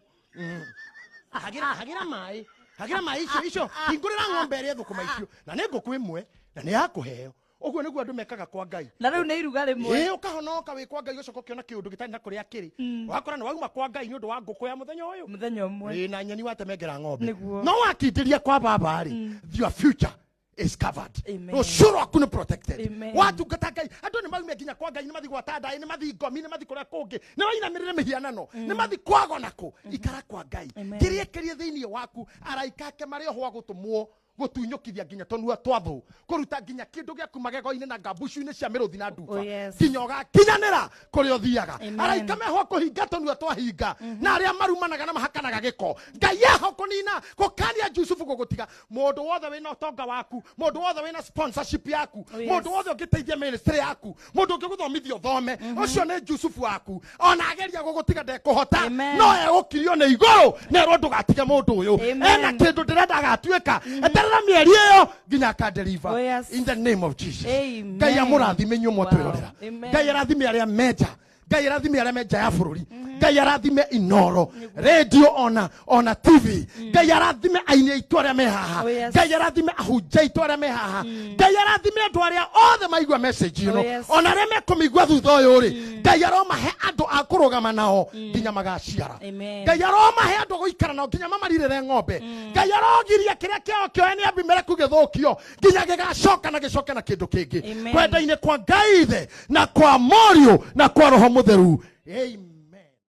Hagira maĩ, hagira maĩ icio icio hingũrĩra ng'ombe ĩrĩa thũkũma icio na nĩ ngũkũ ĩmwe na nĩ yakũheo. Ũguo nĩguo andũ mekaga kwa Ngai. Na rĩu nĩ iruga rĩmwe. Ũkahonoka wĩ kwa Ngai ũcoka ũkĩona kĩũndũ gĩtarĩ na kũrĩa kĩrĩ. Wakora nĩ wauma kwa Ngai nĩ ũndũ wa ngũkũ ya mũthenya ũyũ. Mũthenya ũmwe. Na nyeni watemengera ng'ombe. No wakindĩria kwa baba rĩ, your future is covered. Rũciũ rwaku nĩ protected. Watungata Ngai, andũ nĩ maume nginya kwa Ngai, nĩ mathi gwata ndaĩ, nĩ mathi ngomi, nĩ mathi kũrĩa kũngĩ, nĩ mainamĩrĩre mĩhianano, nĩ mathi kwago nakũ. Ikara kwa Ngai. Kĩrĩa kĩrĩ thĩinĩ waku, araika ake marĩ oho a gũtũmwo gũtunyũkithia nginya tũnua twa thũ, kũruta nginya kĩndũ gĩaku magego-inĩ na ngambucu-inĩ cia mĩrũthi na nduba, nginya ũgakinyanĩra kũrĩa ũthiaga. Araika meho kũhinga tũnua twahinga na arĩa marumanaga na mahakanaga gĩko. Ngai eho kũnina gũkania Jusufu gũgũtiga. Mũndũ wothe wĩna ũtonga waku, mũndũ wothe wĩna sponsorship yaku, mũndũ wothe ũngĩteithia ministry yaku, mũndũ ũngĩgũthomithia ũthome, ũcio nĩ Jusufu waku. Ona ageria gũgũtiga ndekũhota, no egũkirio nĩ igũrũ nerwo ndũgatige mũndũ ũyũ. Ena kĩndũ ndĩrenda agatuĩka, eterera mĩeri ĩyo nginya akadeliver. In the name of Jesus. Ngai amũrathime inyuĩ mwatwĩrorera. Ngai arathime arĩa menja. Ngai arathime arĩa menja ya bũrũri. Ngai arathime Inoro radio ona TV. Ngai arathime aini aitũ arĩa me haha. Ngai arathime ahunjia aitũ arĩa me haha. Ngai arathime andũ arĩa othe maigua message ĩno, ona arĩa mekũmĩigua thutha ũyũ rĩ, Ngai aromahe andũ a kũrũgama nao nginya magaciara. Ngai aromahe andũ a gũikara nao nginya mamarirĩre ng'ombe. Ngai arogiria kĩrĩa kĩao kĩoe nĩ Abimeleku gĩthũkio nginya gĩgacoka na gĩcoke na kĩndũ kĩngĩ. Kwenda-inĩ kwa Ngai Ithe na kwa Mũriũ na kwa Roho Mũtheru. Amen.